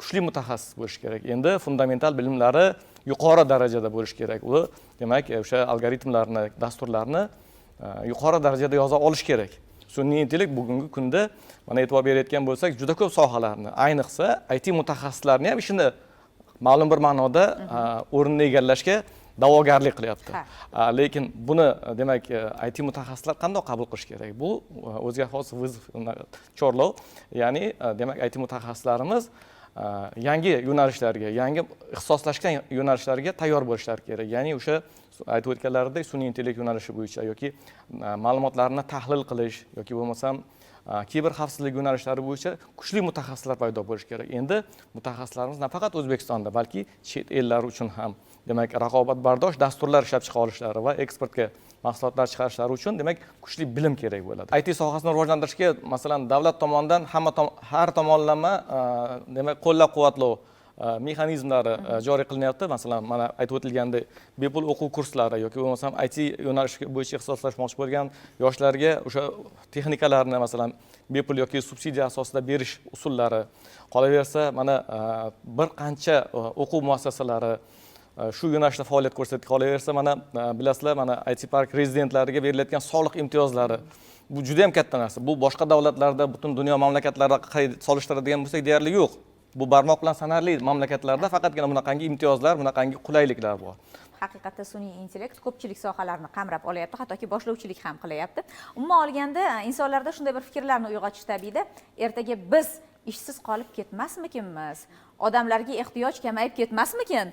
kuchli mutaxassis bo'lish kerak. Endi fundamental bilimlari yuqori darajada bo'lish kerak. U demak o'sha algoritmlarni, dasturlarni yuqori darajada yoza olish kerak. Sun'iy intellekt bugungi kunda mana e'tibor berayotgan bo'lsak, juda ko'p sohalarni, ayniqsa IT mutaxassislarini ham ishini ma'lum bir ma'noda o'rnini egallashga da'vogarlik qilyapti. Lekin buni demak IT mutaxassislar qanday qabul qilish kerak? Bu o'ziga xos vızov, chorlov, ya'ni demak IT mutaxassislarimiz yangi yo'nalishlarga, yangi ixtisoslashgan yo'nalishlarga tayyor bo'lishlari kerak. Ya'ni o'sha aytib o'tganlaridek sun'iy intellekt yo'nalishi bo'yicha yoki ma'lumotlarni tahlil qilish yoki bo'lmasam kiber xavfsizlik yo'nalishlari bo'yicha kuchli mutaxassislar paydo bo'lishi kerak. Endi mutaxassislarimiz nafaqat O'zbekistonda, balki chet ellar uchun ham demak raqobatbardosh dasturlar ishlab chiqa olishlari va eksportga mahsulotlar chiqarishlari uchun demak kuchli bilim kerak bo'ladi. IT sohasini rivojlantirishga masalan davlat tomonidan har tomonlama demak qo'llab-quvvatlov mexanizmlari joriy qilinyapti. Masalan, mana aytib o'tilgandek bepul o'quv kurslari yoki bo'lmasam IT yo'nalishi bo'yicha ixtisoslashmoqchi bo'lgan yoshlarga o'sha texnikalarni masalan bepul yoki subsidiya asosida berish usullari, qolaversa mana bir qancha o'quv muassasalari shu yo'nalishda faoliyat ko'rsatib, qolaversa mana bilasizlar, mana IT park rezidentlariga berilayotgan soliq imtiyozlari bu juda ham katta narsa. Bu boshqa davlatlarda, butun dunyo mamlakatlarida solishtiradigan bo'lsak deyarli yo'q. Bu barmoq bilan sanarli mamlakatlarda faqatgina bunaqangi imtiyozlar, bunaqangi qulayliklar bor. Haqiqatda sun'iy intellekt ko'pchilik sohalarni qamrab olyapti, hattoki boshlovchilik ham qilyapti. Umuman olganda insonlarda shunday bir fikrlarni uyg'otish tabiiyda, ertaga biz ishsiz qolib ketmasmikinmiz? Odamlarga ehtiyoj kamayib ketmasmikin?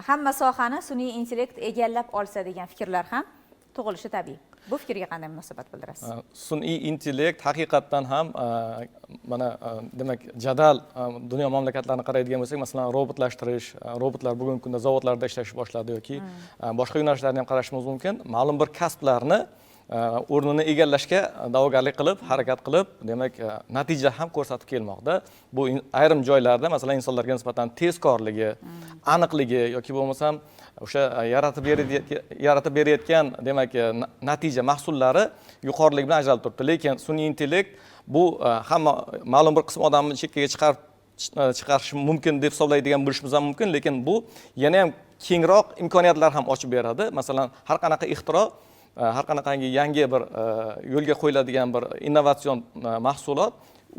Hamma sohani sun'iy intellekt egallab olsa degan fikrlar ham tug'ilishi tabiiy. Bu fikrga qanday munosabat bildirasiz? Sun'iy intellekt haqiqatdan ham mana demak jadal dunyo mamlakatlarini qaraydigan bo'lsak, masalan robotlashtirish, robotlar bugungi kunda zavodlarda ishlashni boshladi yoki boshqa yo'nalishlarni ham qarashimiz mumkin. Ma'lum bir kasblarni o'rnini egallashga da'vogarlik qilib, harakat qilib, demak, natija ham ko'rsatib kelmoqda. Bu ayrim joylarda, masalan, insonlarga nisbatan tezkorligi, aniqligi yoki bo'lmasam o'sha yaratib berayotgan, demak, natija mahsullari yuqoriligi bilan ajralib turibdi. Lekin sun'iy intellekt bu hamma ma'lum bir qism odamni chekkaga chiqarish mumkin deb hisoblaydigan bo'lishimiz ham mumkin, lekin bu yana ham kengroq imkoniyatlar ham ochib beradi. Masalan, har qanaqa ixtiro, har qanaqangi yangi bir yo'lga qo'yiladigan bir innovatsion mahsulot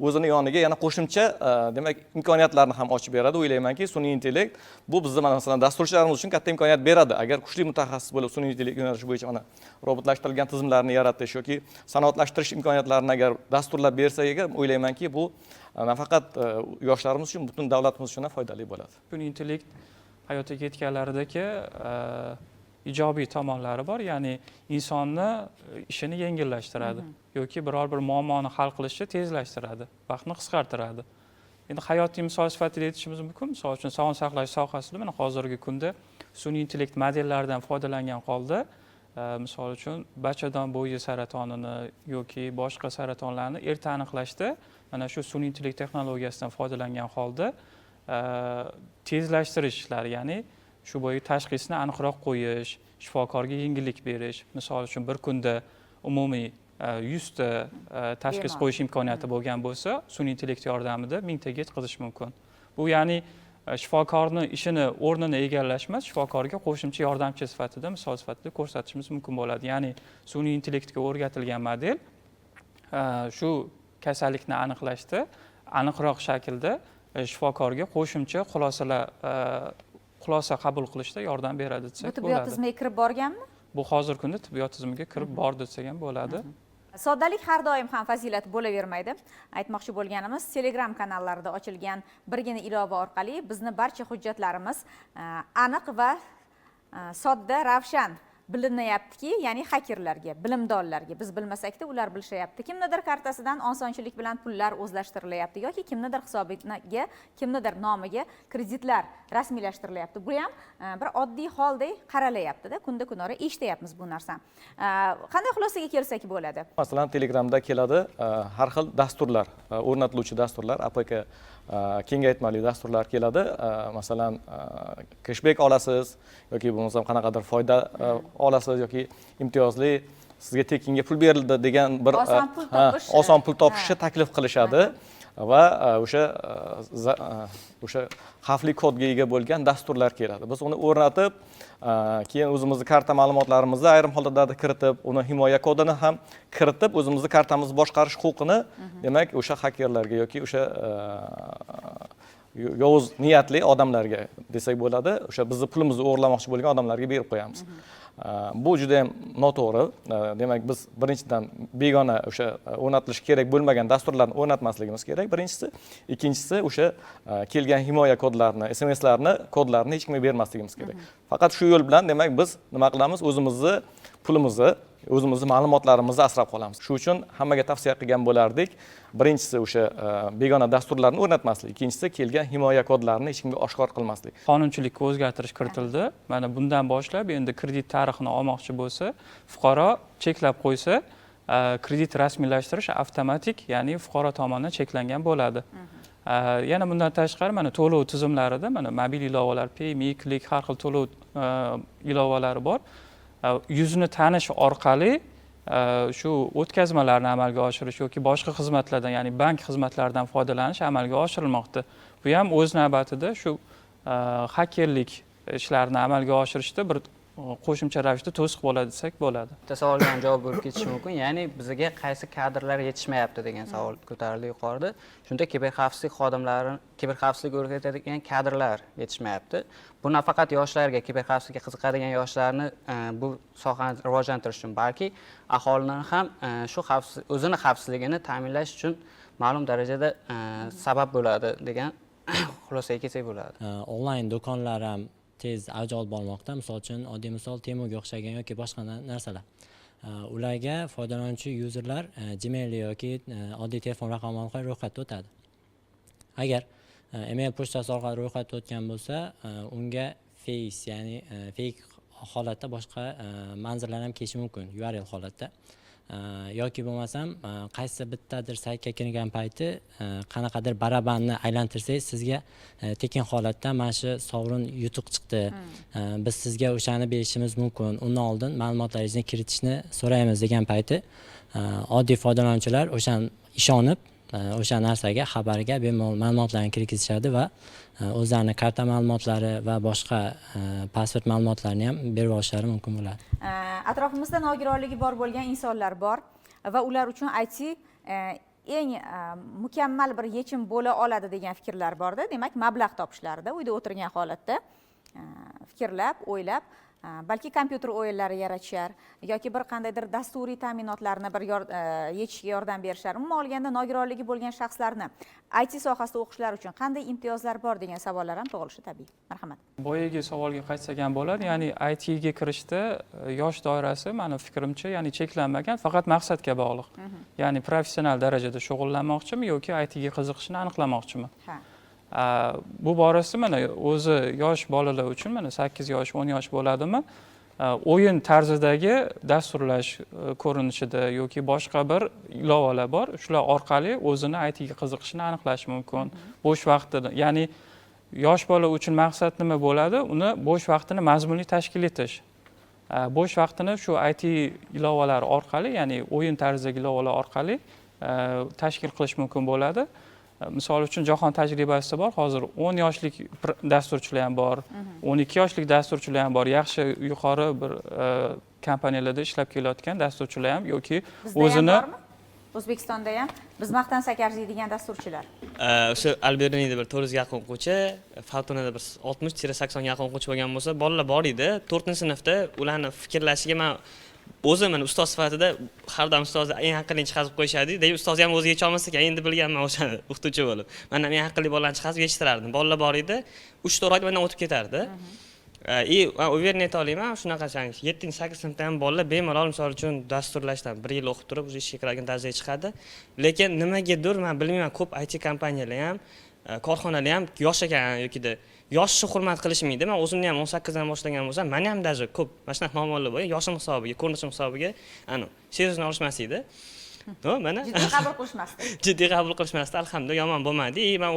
o'zini yoniga yana qo'shimcha, demak, imkoniyatlarni ham ochib beradi. O'ylaymanki, sun'iy intellekt bu bizni, masalan, dasturchilarimiz uchun katta imkoniyat beradi. Agar kuchli mutaxassis bo'lib sun'iy intellekt yo'nalishi bo'yicha mana robotlashtirilgan tizimlarni yaratish yoki sanoatlashtirish imkoniyatlarini agar dasturlab bersa agar, o'ylaymanki, bu nafaqat yoshlarimiz uchun, butun davlatimiz uchun ham foydali bo'ladi. Sun'iy intellekt hayotga ketganlaridagi ijobiy tomonlari bor, ya'ni insonni ishini yengillashtiradi yoki biror bir muammoni hal qilishni tezlashtiradi, vaqtni qisqartiradi. Endi hayotiy misol sifatida aytishimiz mumkin, misol uchun sog'liqni saqlash sohasida mana hozirgi kunda sun'iy intellekt modellaridan foydalangan holda, misol uchun bachadon bo'yi saratonini yoki boshqa saratonlarni erta aniqlashda mana shu sun'iy intellekt texnologiyasidan foydalangan holda tezlashtirish ishlari, ya'ni shu bo'yi tashxisni aniqroq qo'yish, shifokorga yengillik berish, misol uchun bir kunda umumiy 100 ta tashxis qo'yish imkoniyati bo'lgan bo'lsa, sun'iy intellekt yordamida 1000 taga yetkazish mumkin. Bu ya'ni shifokorni ishini o'rnini egallash emas, shifokorga qo'shimcha yordamchi sifatida, misol sifatida ko'rsatishimiz mumkin bo'ladi. Ya'ni sun'iy intellektga o'rgatilgan model shu kasallikni aniqlashda aniqroq shaklda shifokorga qo'shimcha xulosa qabul qilishda yordam beradi desak bo'ladi. Bu tibbiyot tizimiga kirib borganmi? Bu hozirgi kunda tibbiyot tizimiga kirib bordi desak ham bo'ladi. Soddalik har doim ham fazilat bo'lavermaydi. Aytmoqchi bo'lganimiz, Telegram kanallarida ochilgan birgina ilova orqali bizni barcha hujjatlarimiz aniq va sodda, ravshan bilinyaptiki, ya'ni xakerlarga, bilimdonlarga biz bilmasakda ular bilishayapti. Kimnidir kartasidan osonchilik bilan pullar o'zlashtirilyapti yoki kimnidir hisobiga, kimnidir nomiga kreditlar rasmiylashtirilyapti. Bu ham bir oddiy holdek qaralayapti-da, kunda kunora eshityapmiz bu narsani. Qanday xulosaga kelsak bo'ladi? Masalan, Telegramda keladi har xil dasturlar, o'rnatiluvchi dasturlar, APK kengaytmali dasturlar keladi. Masalan, cashback olasiz yoki bo'lmasam qanaqadir foyda olasiz yoki imtiyozli sizga tekinga pul berildi degan bir oson pul topishni taklif qilishadi va o'sha xavfli kodga ega bo'lgan dasturlar keladi. Biz uni o'rnatib, keyin o'zimizni karta ma'lumotlarimizni ayrim holatlarda kiritib, uni himoya kodini ham kiritib, o'zimizni kartamizni boshqarish huquqini, demak, o'sha xakerlarga yoki o'sha yovuz niyatli odamlarga desak bo'ladi, o'sha bizni pulimizni o'g'irlamoqchi bo'lgan odamlarga berib qo'yamiz. Bu juda ham noto'g'ri. Demak, biz birinchidan begona o'sha o'rnatilishi kerak bo'lmagan dasturlarni o'rnatmasligimiz kerak, birinchisi. Ikkinchisi, o'sha kelgan himoya kodlarini, SMSlarni, kodlarini hech kimga bermasligimiz kerak. Faqat shu yo'l bilan, demak, biz nima qilamiz? O'zimizni pulimizni, o'zimizni ma'lumotlarimizni asrab qolamiz. Shu uchun hammaga tavsiya qilgan bo'lardik. Birinchisi o'sha begona dasturlarni o'rnatmaslik, ikkinchisi kelgan himoya kodlarini hech kimga oshkor qilmaslik. Qonunchilikka o'zgartirish kiritildi. Mana bundan boshlab endi kredit tarixini olmoqchi bo'lsa, fuqaro cheklab qo'ysa, kredit rasmiylashtirish avtomatik, ya'ni fuqaro tomonidan cheklangan bo'ladi. Yana bundan tashqari mana to'lov tizimlarida mana mobil ilovalar, Payme, Click, har xil to'lov ilovalari bor. Yuzini tanish orqali shu o'tkazmalarni amalga oshirish yoki boshqa xizmatlardan, ya'ni bank xizmatlaridan foydalanish amalga oshirilmoqda. Bu ham o'z navbatida shu xakerlik ishlarini amalga oshirishda bir qo'shimcha ravishda to'siq bo'ladi desak bo'ladi. Bitta savolga ham javob bo'lib ketishi mumkin. Ya'ni bizga qaysi kadrlar yetishmayapti degan savol ko'tarildi yuqorida. Shunda kiberxavfsizlik xodimlari, kiberxavfsizlik o'rgatadigan kadrlar yetishmayapti. Bu nafaqat yoshlarga, kiberxavfsizlikka qiziqadigan yoshlarni bu sohani rivojlantirish uchun, balki aholini ham shu o'zini xavfsizligini ta'minlash uchun ma'lum darajada sabab bo'ladi degan xulosaga kelsak bo'ladi. Onlayn do'konlar ham tez avj olib bormoqda. Misol uchun, oddiy misol Temuga o'xshagan yoki boshqa narsalar. Ularga foydalanuvchi yuzerlar Gmail yoki oddiy telefon raqami orqali ro'yxatdan o'tadi. Agar email pochtasi orqali ro'yxatdan o'tgan bo'lsa, unga face, ya'ni fake holatda boshqa manzillar ham kelishi mumkin URL holatda. Yoki bo'lmasam qaysi bittadir saytga kirgan payti qanaqadir barabanni aylantirsangiz sizga tekin holatda mana shu sovrin yutuq chiqdi, biz sizga o'shani berishimiz mumkin, undan oldin ma'lumotlaringizni kiritishni so'raymiz degan payti oddiy foydalanuvchilar o'shan ishonib o'sha narsaga, xabarga bemalol ma'lumotlarni kirgizishadi va o'zlarini karta ma'lumotlari va boshqa pasport ma'lumotlarini ham berib olishlari mumkin bo'ladi. Atrofimizda nogironligi bor bo'lgan insonlar bor va ular uchun IT eng mukammal bir yechim bo'la oladi degan fikrlar borda. Demak, mablag' topishlarida uyda o'tirgan holatda fikrlab, o'ylab, balki kompyuter o'yinlari yaratishar yoki bir qandaydir dasturiy ta'minotlarni bir yechishga yordam berishar. Umuman olganda nogironligi bo'lgan shaxslarni IT sohasida o'qishlari uchun qanday imtiyozlar bor degan savollar ham tug'ilishi tabiiy. Marhamat. Boyagi savolga qaytsak ham bo'ladi. Ya'ni IT ga kirishda yosh doirasi meni fikrimcha, ya'ni cheklanmagan, faqat maqsadga bog'liq. Ya'ni professional darajada shug'ullanmoqchimi yoki IT ga qiziqishini aniqlamoqchimi? Ha. Bu borasida mana o'zi yosh bolalar uchun mana 8 yosh, 10 yosh bo'ladimi? O'yin tarzidagi dasturlash ko'rinishida yoki boshqa bir ilovalar bor. Shular orqali o'zini IT ga qiziqishini aniqlash mumkin. Bo'sh vaqtini, ya'ni yosh bola uchun maqsad nima bo'ladi? Uni bo'sh vaqtini mazmunli tashkil etish. Bo'sh vaqtini shu IT ilovalari orqali, ya'ni o'yin tarzidagi ilovalar orqali tashkil qilish mumkin bo'ladi. Misol uchun jahon tajribasida bor, hozir 10 yoshlik dasturchilar ham bor, 12 yoshlik dasturchilar ham bor, yaxshi yuqori bir kompaniyalarda ishlab kelayotgan dasturchilar ham yoki o'zini O'zbekistonda ham biz maqtansak arziydigan dasturchilar. O'sha Alberuniyda bir 400 ga yaqin o'quvchi, Faltonada bir 60-80 ga yaqin o'quvchi bo'lgan bo'lsa, bolalar bor edi. 4-sinfda ularni fikrlashiga men o'zim mana ustoz sifatida har doim ustozni eng aqlli chiqarib qo'yishadi. Deyib ustoz ham o'ziga yecholmas ekan, endi bilganman o'shani o'qituvchi bo'lib. Men ham eng aqlli bolalarni chiqarib yetishtirardim. Bolalar bor edi, 3-4 oyda mendan o'tib ketardi. Уверен ayta olaman, shunaqa 7-8 sinfda ham bolalar bemalol misol uchun dasturlashdan 1 yil o'qib turib, o'zi ishga kiradigan darajaga chiqadi. Lekin nimagadir men bilmayman, ko'p IT kompaniyalar ham, korxonalar ham yosh ekan yokida yoshni hurmat qilishmaydi. Men o'zimni ham 18 dan boshlagan bo'lsam, meni ham даже ko'p mana shunaqa muammolar bo'lgan, yoshim hisobiga, ko'rinishim hisobiga, ana, seriozni olishmas edi. No, mana jiddiy qabul qilishmasdi. Jiddiy qabul qilishmasdi, alhamdulillah yomon bo'lmadi. Men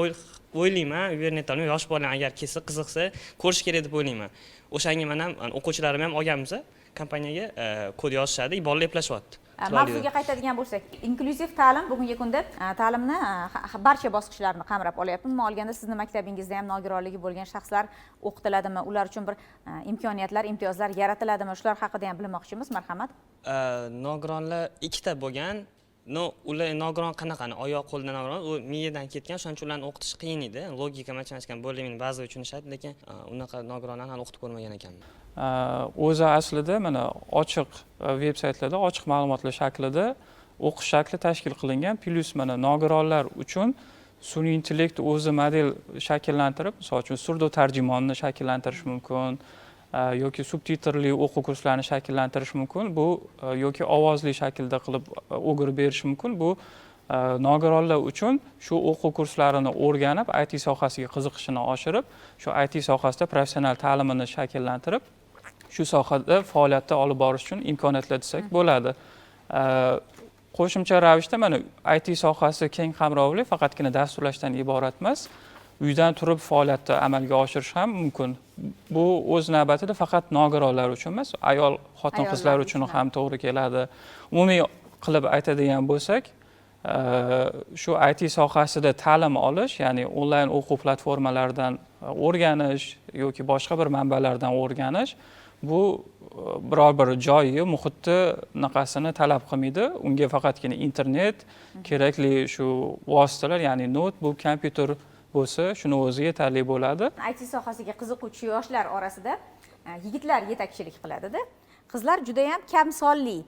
o'ylayman, уверен ayta olmayman, yosh bola agar kelsa, qiziqsa, ko'rish kerak deb o'ylayman. O'shanga men ham o'quvchilarim ham olganmiz, kompaniyaga kod yozishadi, bolalar eplashyapti. Mavzuga qaytadigan bo'lsak, inklyuziv ta'lim bugungi kunda ta'limni barcha bosqichlarini qamrab olyapti. Umuman olganda sizni maktabingizda ham nogironligi bo'lgan shaxslar o'qitiladimi? Ular uchun bir imkoniyatlar, imtiyozlar yaratiladimi? Shular haqida ham bilmoqchimiz. Marhamat. Nogironlar ikkita bo'lgan. No, ular nogiron qanaqani? Oyoq qo'ldan nogiron, u miyadan ketgan, shuning uchun ularni o'qitish qiyin edi. Logika, matematikani bo'lmaydi, ba'zi tushunishadi, lekin unaqa nogironlarni hali o'qitib ko'rmagan ekanman. O'zi aslida mana ochiq veb saytlarda ochiq ma'lumotlar shaklida o'qish shakli tashkil qilingan. Plus mana nogironlar uchun sun'iy intellekt o'zi model shakllantirib, misol uchun surdo tarjimonni shakllantirish mumkin yoki subtitrli o'quv kurslarini shakllantirish mumkin. Bu yoki ovozli shaklda qilib o'girib berish mumkin. Bu nogironlar uchun shu o'quv kurslarini o'rganib, IT sohasiga qiziqishini oshirib, shu IT sohasida professional ta'limini shakllantirib, shu sohada faoliyatni olib borish uchun imkoniyatlar desak bo'ladi. Qo'shimcha ravishda mana IT sohasi keng qamrovli, faqatgina dasturlashdan iborat emas. Uydan turib faoliyatni amalga oshirish ham mumkin. Bu o'z navbatida faqat nogironlar uchun emas, ayol, xotin-qizlar uchun ham to'g'ri keladi. Umumiy qilib aytadigan bo'lsak, shu IT sohasida ta'lim olish, ya'ni onlayn o'quv platformalaridan o'rganish yoki boshqa bir manbalardan o'rganish, bu biror bir joyi, muhitni naqasini talab qilmaydi. Unga faqatgina internet, kerakli shu vositalar, ya'ni notebook, kompyuter bo'lsa, shuni o'zi yetarli bo'ladi. IT sohasiga qiziquvchi yoshlar orasida yigitlar yetakchilik qiladida. Qizlar juda ham kam sonli,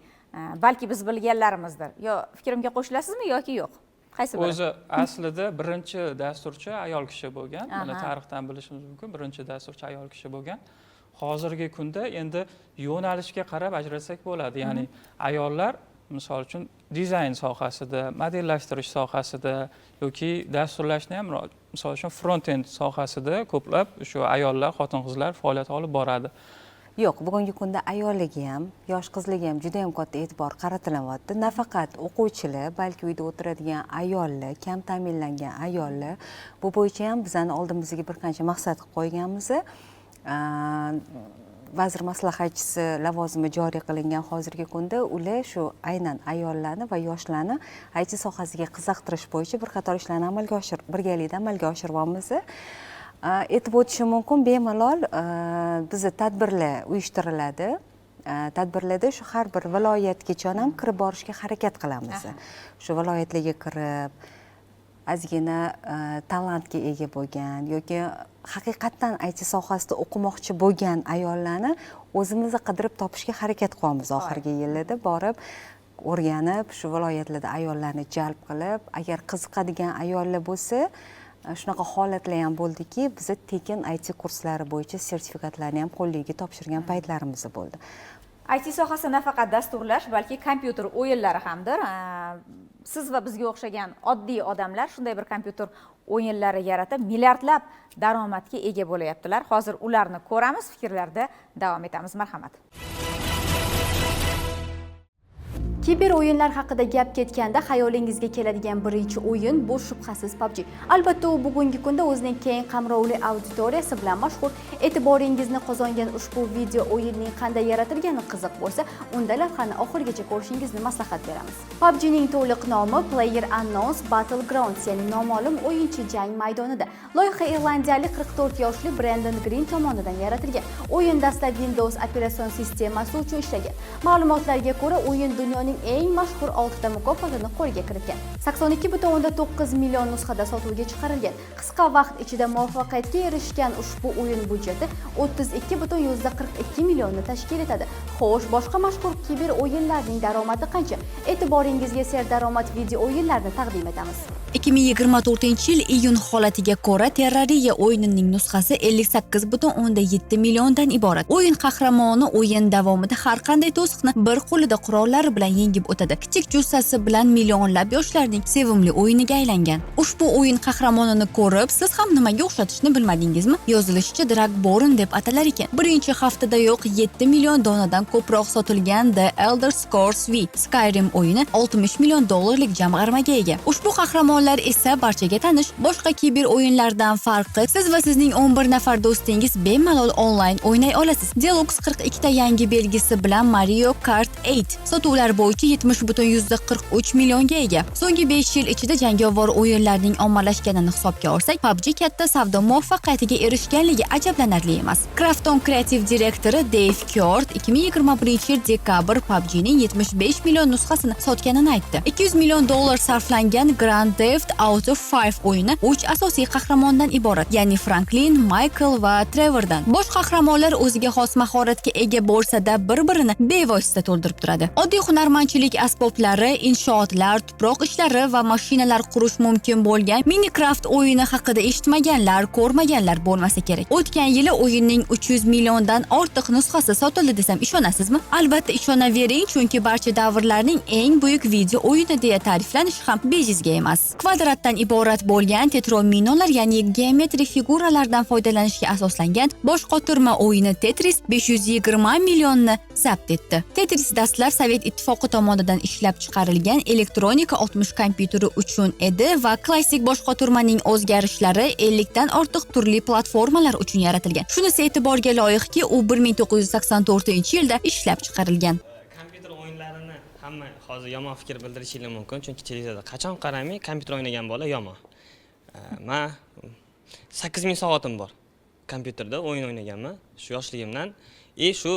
balki biz bilganlarimizdir. Yo fikrimga qo'shilasizmi yoki yo'q? Qaysi biri? O'zi aslida birinchi dasturchi ayol kishi bo'lgan. Mana tarixdan bilishimiz mumkin, birinchi dasturchi ayol kishi bo'lgan. Hozirgi kunda endi yo'nalishga qarab ajratsak bo'ladi. Ya'ni ayollar misol uchun dizayn sohasida, modellashtirish sohasida yoki dasturlashni ham misol uchun front-end sohasida ko'plab shu ayollar, xotin-qizlar faoliyat olib boradi. Yo'q, bugungi kunda ayollarga ham, yosh qizlarga ham juda ham katta e'tibor qaratilyapti. Nafaqat o'quvchilar, balki uyda o'tiradigan ayollar, kam ta'minlangan ayollar. Bu bo'yicha ham bizani oldimizga bir qancha maqsad qilib qo'yganmiz. Vazir maslahatchisi lavozimi joriy qilingan hozirgi kunda ular shu aynan ayollarni va yoshlarni IT sohasiga qiziqtirish bo'yicha bir qator ishlarni amalga oshirib, birgalikda amalga oshiryapmiz. Aytib o'tishim mumkin, bemalol bizni tadbirlar uyushtiriladi. Tadbirlarda shu har bir viloyatgacha ham kirib borishga harakat qilamiz. Shu viloyatlarga kirib, ozgina talantga ega bo'lgan yoki haqiqatdan IT sohasida o'qimoqchi bo'lgan ayollarni o'zimizni qidirib topishga harakat qilyapmiz. Oxirgi yillarda borib o'rganib, shu viloyatlarda ayollarni jalb qilib, agar qiziqadigan ayollar bo'lsa, shunaqa holatlar ham bo'ldiki, biza tekin IT kurslari bo'yicha sertifikatlarni ham qo'lga topshirgan paytlarimiz bo'ldi. IT sohasi nafaqat dasturlash, balki kompyuter o'yinlari hamdir. Siz va bizga o'xshagan oddiy odamlar shunday bir kompyuter o'yinlari yaratib, milliardlab daromadga ega bo'layaptilar. Hozir ularni ko'ramiz, fikrlarda davom etamiz. Marhamat. Kiber o'yinlar haqida gap ketganda xayolingizga keladigan birinchi o'yin bu shubhasiz PUBG. Albatta u bugungi kunda o'zining keng qamrovli auditoriyasi bilan mashhur. E'tiboringizni qozongan ushbu video o'yinning qanday yaratilgani qiziq bo'lsa, unda lavhani oxirigacha ko'rishingizni maslahat beramiz. PUBG'ning to'liq nomi Player Unknown's Battlegrounds, ya'ni noma'lum o'yinchi jang maydonida. Loyiha irlandiyalik 44 yoshli Brendon Green tomonidan yaratilgan. O'yin dastlab Windows operatsion sistemasi uchun ishlagan. Ma'lumotlarga ko'ra, o'yin dunyoning eng mashhur 6 ta mukofotini qo'lga kiritgan. 82,9 million nusxada sotuvga chiqarilgan. Qisqa vaqt ichida muvaffaqiyatga erishgan ushbu o'yin byudjeti 32,42 millionni tashkil etadi. Xo'sh, boshqa mashhur kiber o'yinlarning daromadi qancha? E'tiboringizga serdaromad video o'yinlarni taqdim etamiz. 2024-yil iyun holatiga ko'ra Terraria o'yinining nusxasi 58,7 milliondan iborat. O'yin qahramoni o'yin davomida har qanday to'siqni bir qo'lida qurollari bilan yengib o'tadi. Kichik jussasi bilan millionlab yoshlarning sevimli o'yiniga aylangan. Ushbu o'yin qahramonini ko'rib, siz ham nimaga o'xshatishni bilmadingizmi? Yozilishicha Dragborn deb atalar ekan. Birinchi haftadayoq 7 million donadan ko'proq sotilgan The Elder Scrolls V Skyrim o'yini 60 million dollarlik jamg'armaga ega. Ushbu qahramonlar esa barchaga tanish. Boshqa kiber o'yinlardan farqi, siz va sizning 11 nafar do'stingiz bemalol onlayn o'ynay olasiz. Deluxe 42 ta yangi belgisi bilan Mario Kart 8 sotuvlar bo'yicha 70,43 millionga ega. So'nggi 5 yil ichida jangovar o'yinlarning ommalashganini hisobga olsak, PUBG katta savdo muvaffaqiyatiga erishganligi ajablanarli emas. Krafton kreativ direktori Dave Kjord 2021-yil dekabr PUBG'ning 75 million nusxasini sotganini aytdi. 200 million dollar sarflangan Grand Theft Auto 5 o'yini 3 asosiy qahramondan iborat, ya'ni Franklin, Michael va Trevordan. Bosh qahramonlar o'ziga xos mahoratga ega bo'lsa-da, bir-birini bevosita to'ldirib turadi. Oddiy hunarmandchilik asboblari, inshootlar, tuproq ishlari va mashinalar qurish mumkin bo'lgan Minecraft o'yini haqida eshitmaganlar, ko'rmaganlar bo'lmasa kerak. O'tgan yili o'yinning 300 milliondan ortiq nusxasi sotildi desam ishonasizmi? Albatta ishonavering, chunki barcha davrlarning eng buyuk video o'yini deya ta'riflanishi ham bejizga emas. Kvadratdan iborat bo'lgan tetrominolar, ya'ni geometrik figuralardan foydalanishga asoslangan boshqotirma o'yini Tetris 520 millionni zabt etdi. Tetris dastlab Sovet Ittifoqi tomonidan ishlab chiqarilgan elektronika 60 kompyuteri uchun edi va klassik boshqotirmaning o'zgarishlari 50 dan ortiq turli platformalar uchun yaratilgan. Shunisi e'tiborga loyiqki, u 1984-yilda ishlab chiqarilgan. Kompyuter o'yinlarini hamma hozir yomon fikr bildirishingiz mumkin, chunki televizorda qachon qaramay kompyuter o'ynagan bola yomon. Men 8000 soatim bor kompyuterda o'yin o'ynaganman shu yoshligimdan. Shu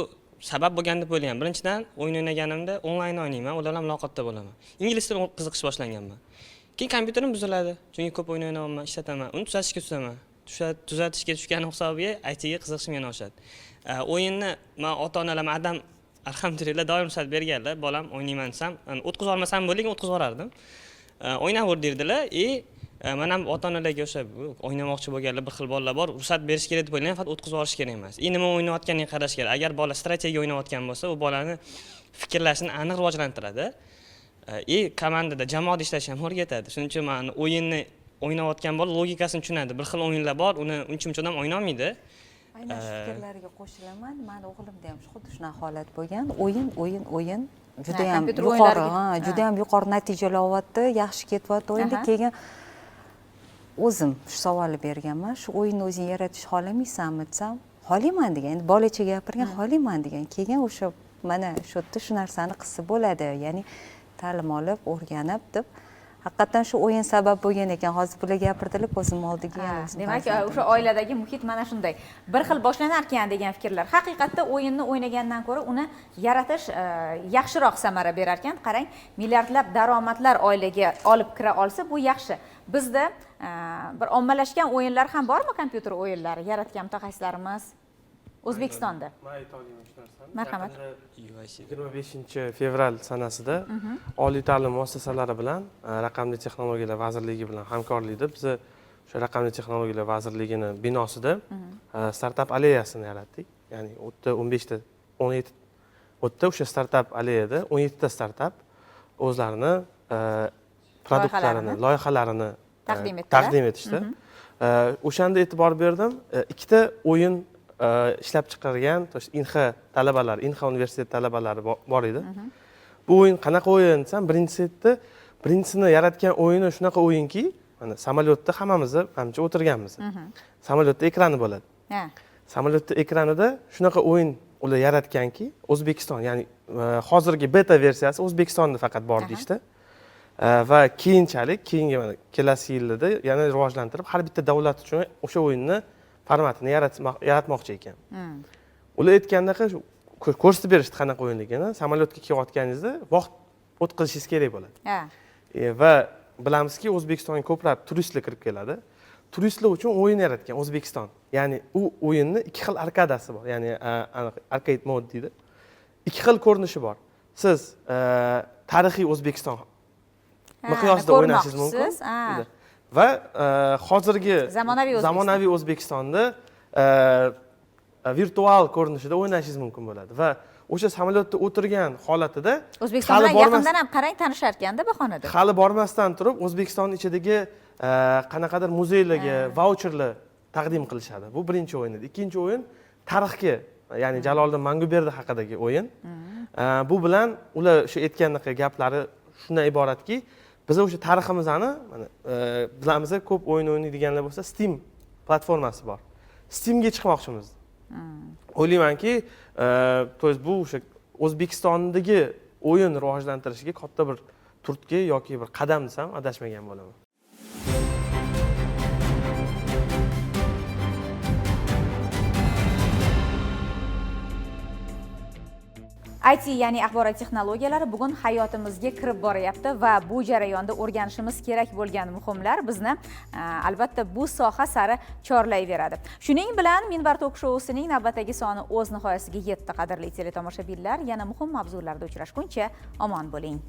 sabab bo'lgan deb o'ylayman. Birinchidan, o'yin o'ynaganimda onlayn o'ynayman, ular bilan muloqotda bo'laman. Ingliz tilini qiziqish boshlanganman. Keyin kompyuterim buziladi, chunki ko'p o'yin o'ynayapman, ishlataman. Uni tuzatishga tushaman. Tuzatishga tushganim hisobiga IT ga qiziqishim yana oshadi. O'yinni men ota-onalar adam alhamdulillah doim ruxsat berganlar. Bolam o'ynayman desam, o'tkazib olmasam bo'ldi, lekin o'tkazib yuborardim. O'ynaver derdilar. Men ham ota-onalarga o'sha o'ynamoqchi bo'lganlar bir xil bolalar bor, ruxsat berish kerak deb o'ylayman, faqat o'tkazib yuborish kerak emas. Nima o'ynayotganini qarash kerak. Agar bola strategiya o'ynayotgan bo'lsa, u bolani fikrlashini aniq rivojlantiradi. Komandada jamoada ishlashni ham o'rgatadi. Shuning uchun men o'yinni o'ynayotgan bola logikasini tushunadi. Bir xil o'yinlar bor, uni uncha-muncha odam o'ynolmaydi. Aynan shu fikrlarga qo'shilaman. Mani o'g'limda ham xuddi shunaqa holat bo'lgan. O'yin, o'yin, o'yin judayam yuqori, judayam yuqori natijalar olyapti, yaxshi ketyapti o'yinda. Keyin o'zim shu savolni berganman, shu o'yinni o'zing yaratish xohlamaysanmi desam, xohlayman degan. Endi bolacha gapirgan, xohlayman degan. Keyin o'sha mana shu yerda shu narsani qilsa bo'ladi, ya'ni ta'lim olib, o'rganib deb. Haqiqatdan shu o'yin sabab bo'lgan ekan. Hozir bular gapirdilar, ko'zim oldiga yana o'zim. Demak, o'sha oiladagi muhit mana shunday bir xil boshlanar ekan degan fikrlar. Haqiqatda o'yinni o'ynagandan ko'ra uni yaratish yaxshiroq samara berar ekan. Qarang, milliardlab daromadlar oilaga olib kira olsa, bu yaxshi. Bizda bir ommalashgan o'yinlar ham bormi, kompyuter o'yinlari yaratgan mutaxassislarimiz O'zbekistonda? Men ayta olaman shu narsani. Marhamat. 25 fevral sanasida oliy ta'lim muassasalari bilan Raqamli texnologiyalar vazirligi bilan hamkorlikda biz o'sha Raqamli texnologiyalar vazirligini binosida startap alleyasini yaratdik. Ya'ni u yerda 15 ta, 17, u yerda o'sha startap alleyada 17 ta startap o'zlarini produktlarini, loyihalarini taqdim etdilar. Taqdim etishdi. O'shanda e'tibor berdim, ikkita o'yin ishlab chiqargan, то есть Inha talabalari, Inha universiteti talabalari bor edi. Bu o'yin qanaqa o'yin desam, birinchisi aytdi, birinchisini yaratgan o'yini shunaqa o'yinki, mana samolyotda hammamiz manimcha o'tirganmiz. Samolyotda ekrani bo'ladi. Samolyotda ekranida shunaqa o'yin ular yaratganki, O'zbekiston, ya'ni hozirgi beta versiyasi O'zbekistonda faqat bor deyishdi. Va keyinchalik, keyingi mana kelasi yillarda yana rivojlantirib, har bitta davlat uchun o'sha o'yinni formatini yaratmoqchi ekan. Ular aytgandaqa ko'rsatib berishdi qanaqa o'yinligini. Samolyotga kelayotganingizda vaqt o'tkazishingiz kerak bo'ladi. Va bilamizki, O'zbekistonga ko'plab turistlar kirib keladi. Turistlar uchun o'yin yaratgan O'zbekiston. Ya'ni u o'yinni ikki xil arkadasi bor. Ya'ni arcade mode deydi. Ikki xil ko'rinishi bor. Siz tarixiy O'zbekiston miqyosida o'ynashingiz mumkin. Va hozirgi zamonaviy O'zbekistonda virtual ko'rinishida o'ynashingiz mumkin bo'ladi. Va o'sha samolyotda o'tirgan holatida O'zbekiston bilan yaqindan ham qarang tanishar ekanda bahonada. Hali bormasdan turib O'zbekiston ichidagi qanaqadir muzeylarga vaucherlar taqdim qilishadi. Bu birinchi o'yin edi. Ikkinchi o'yin tarixga, ya'ni Jaloliddin Manguberdi haqidagi o'yin. Bu bilan ular o'sha aytgandaqa gaplari shundan iboratki, biz o'sha tariximizni mana bilamiz, ko'p o'yin o'ynaydiganlar bo'lsa, Steam platformasi bor. Steamga chiqmoqchimiz. O'ylaymanki, to есть bu o'sha O'zbekistondagi o'yin rivojlantirishiga katta bir turtki yoki bir qadam desam adashmagan bo'laman. IT, ya'ni axborot texnologiyalari bugun hayotimizga kirib boryapti va bu jarayonda o'rganishimiz kerak bo'lgan muhimlar bizni albatta bu soha sari chorlayveradi. Shuning bilan Minbar Talk shousining navbatdagi soni o'z nihoyasiga yetdi, qadrli teletomoshabinlar. Yana muhim mavzularda uchrashguncha omon bo'ling.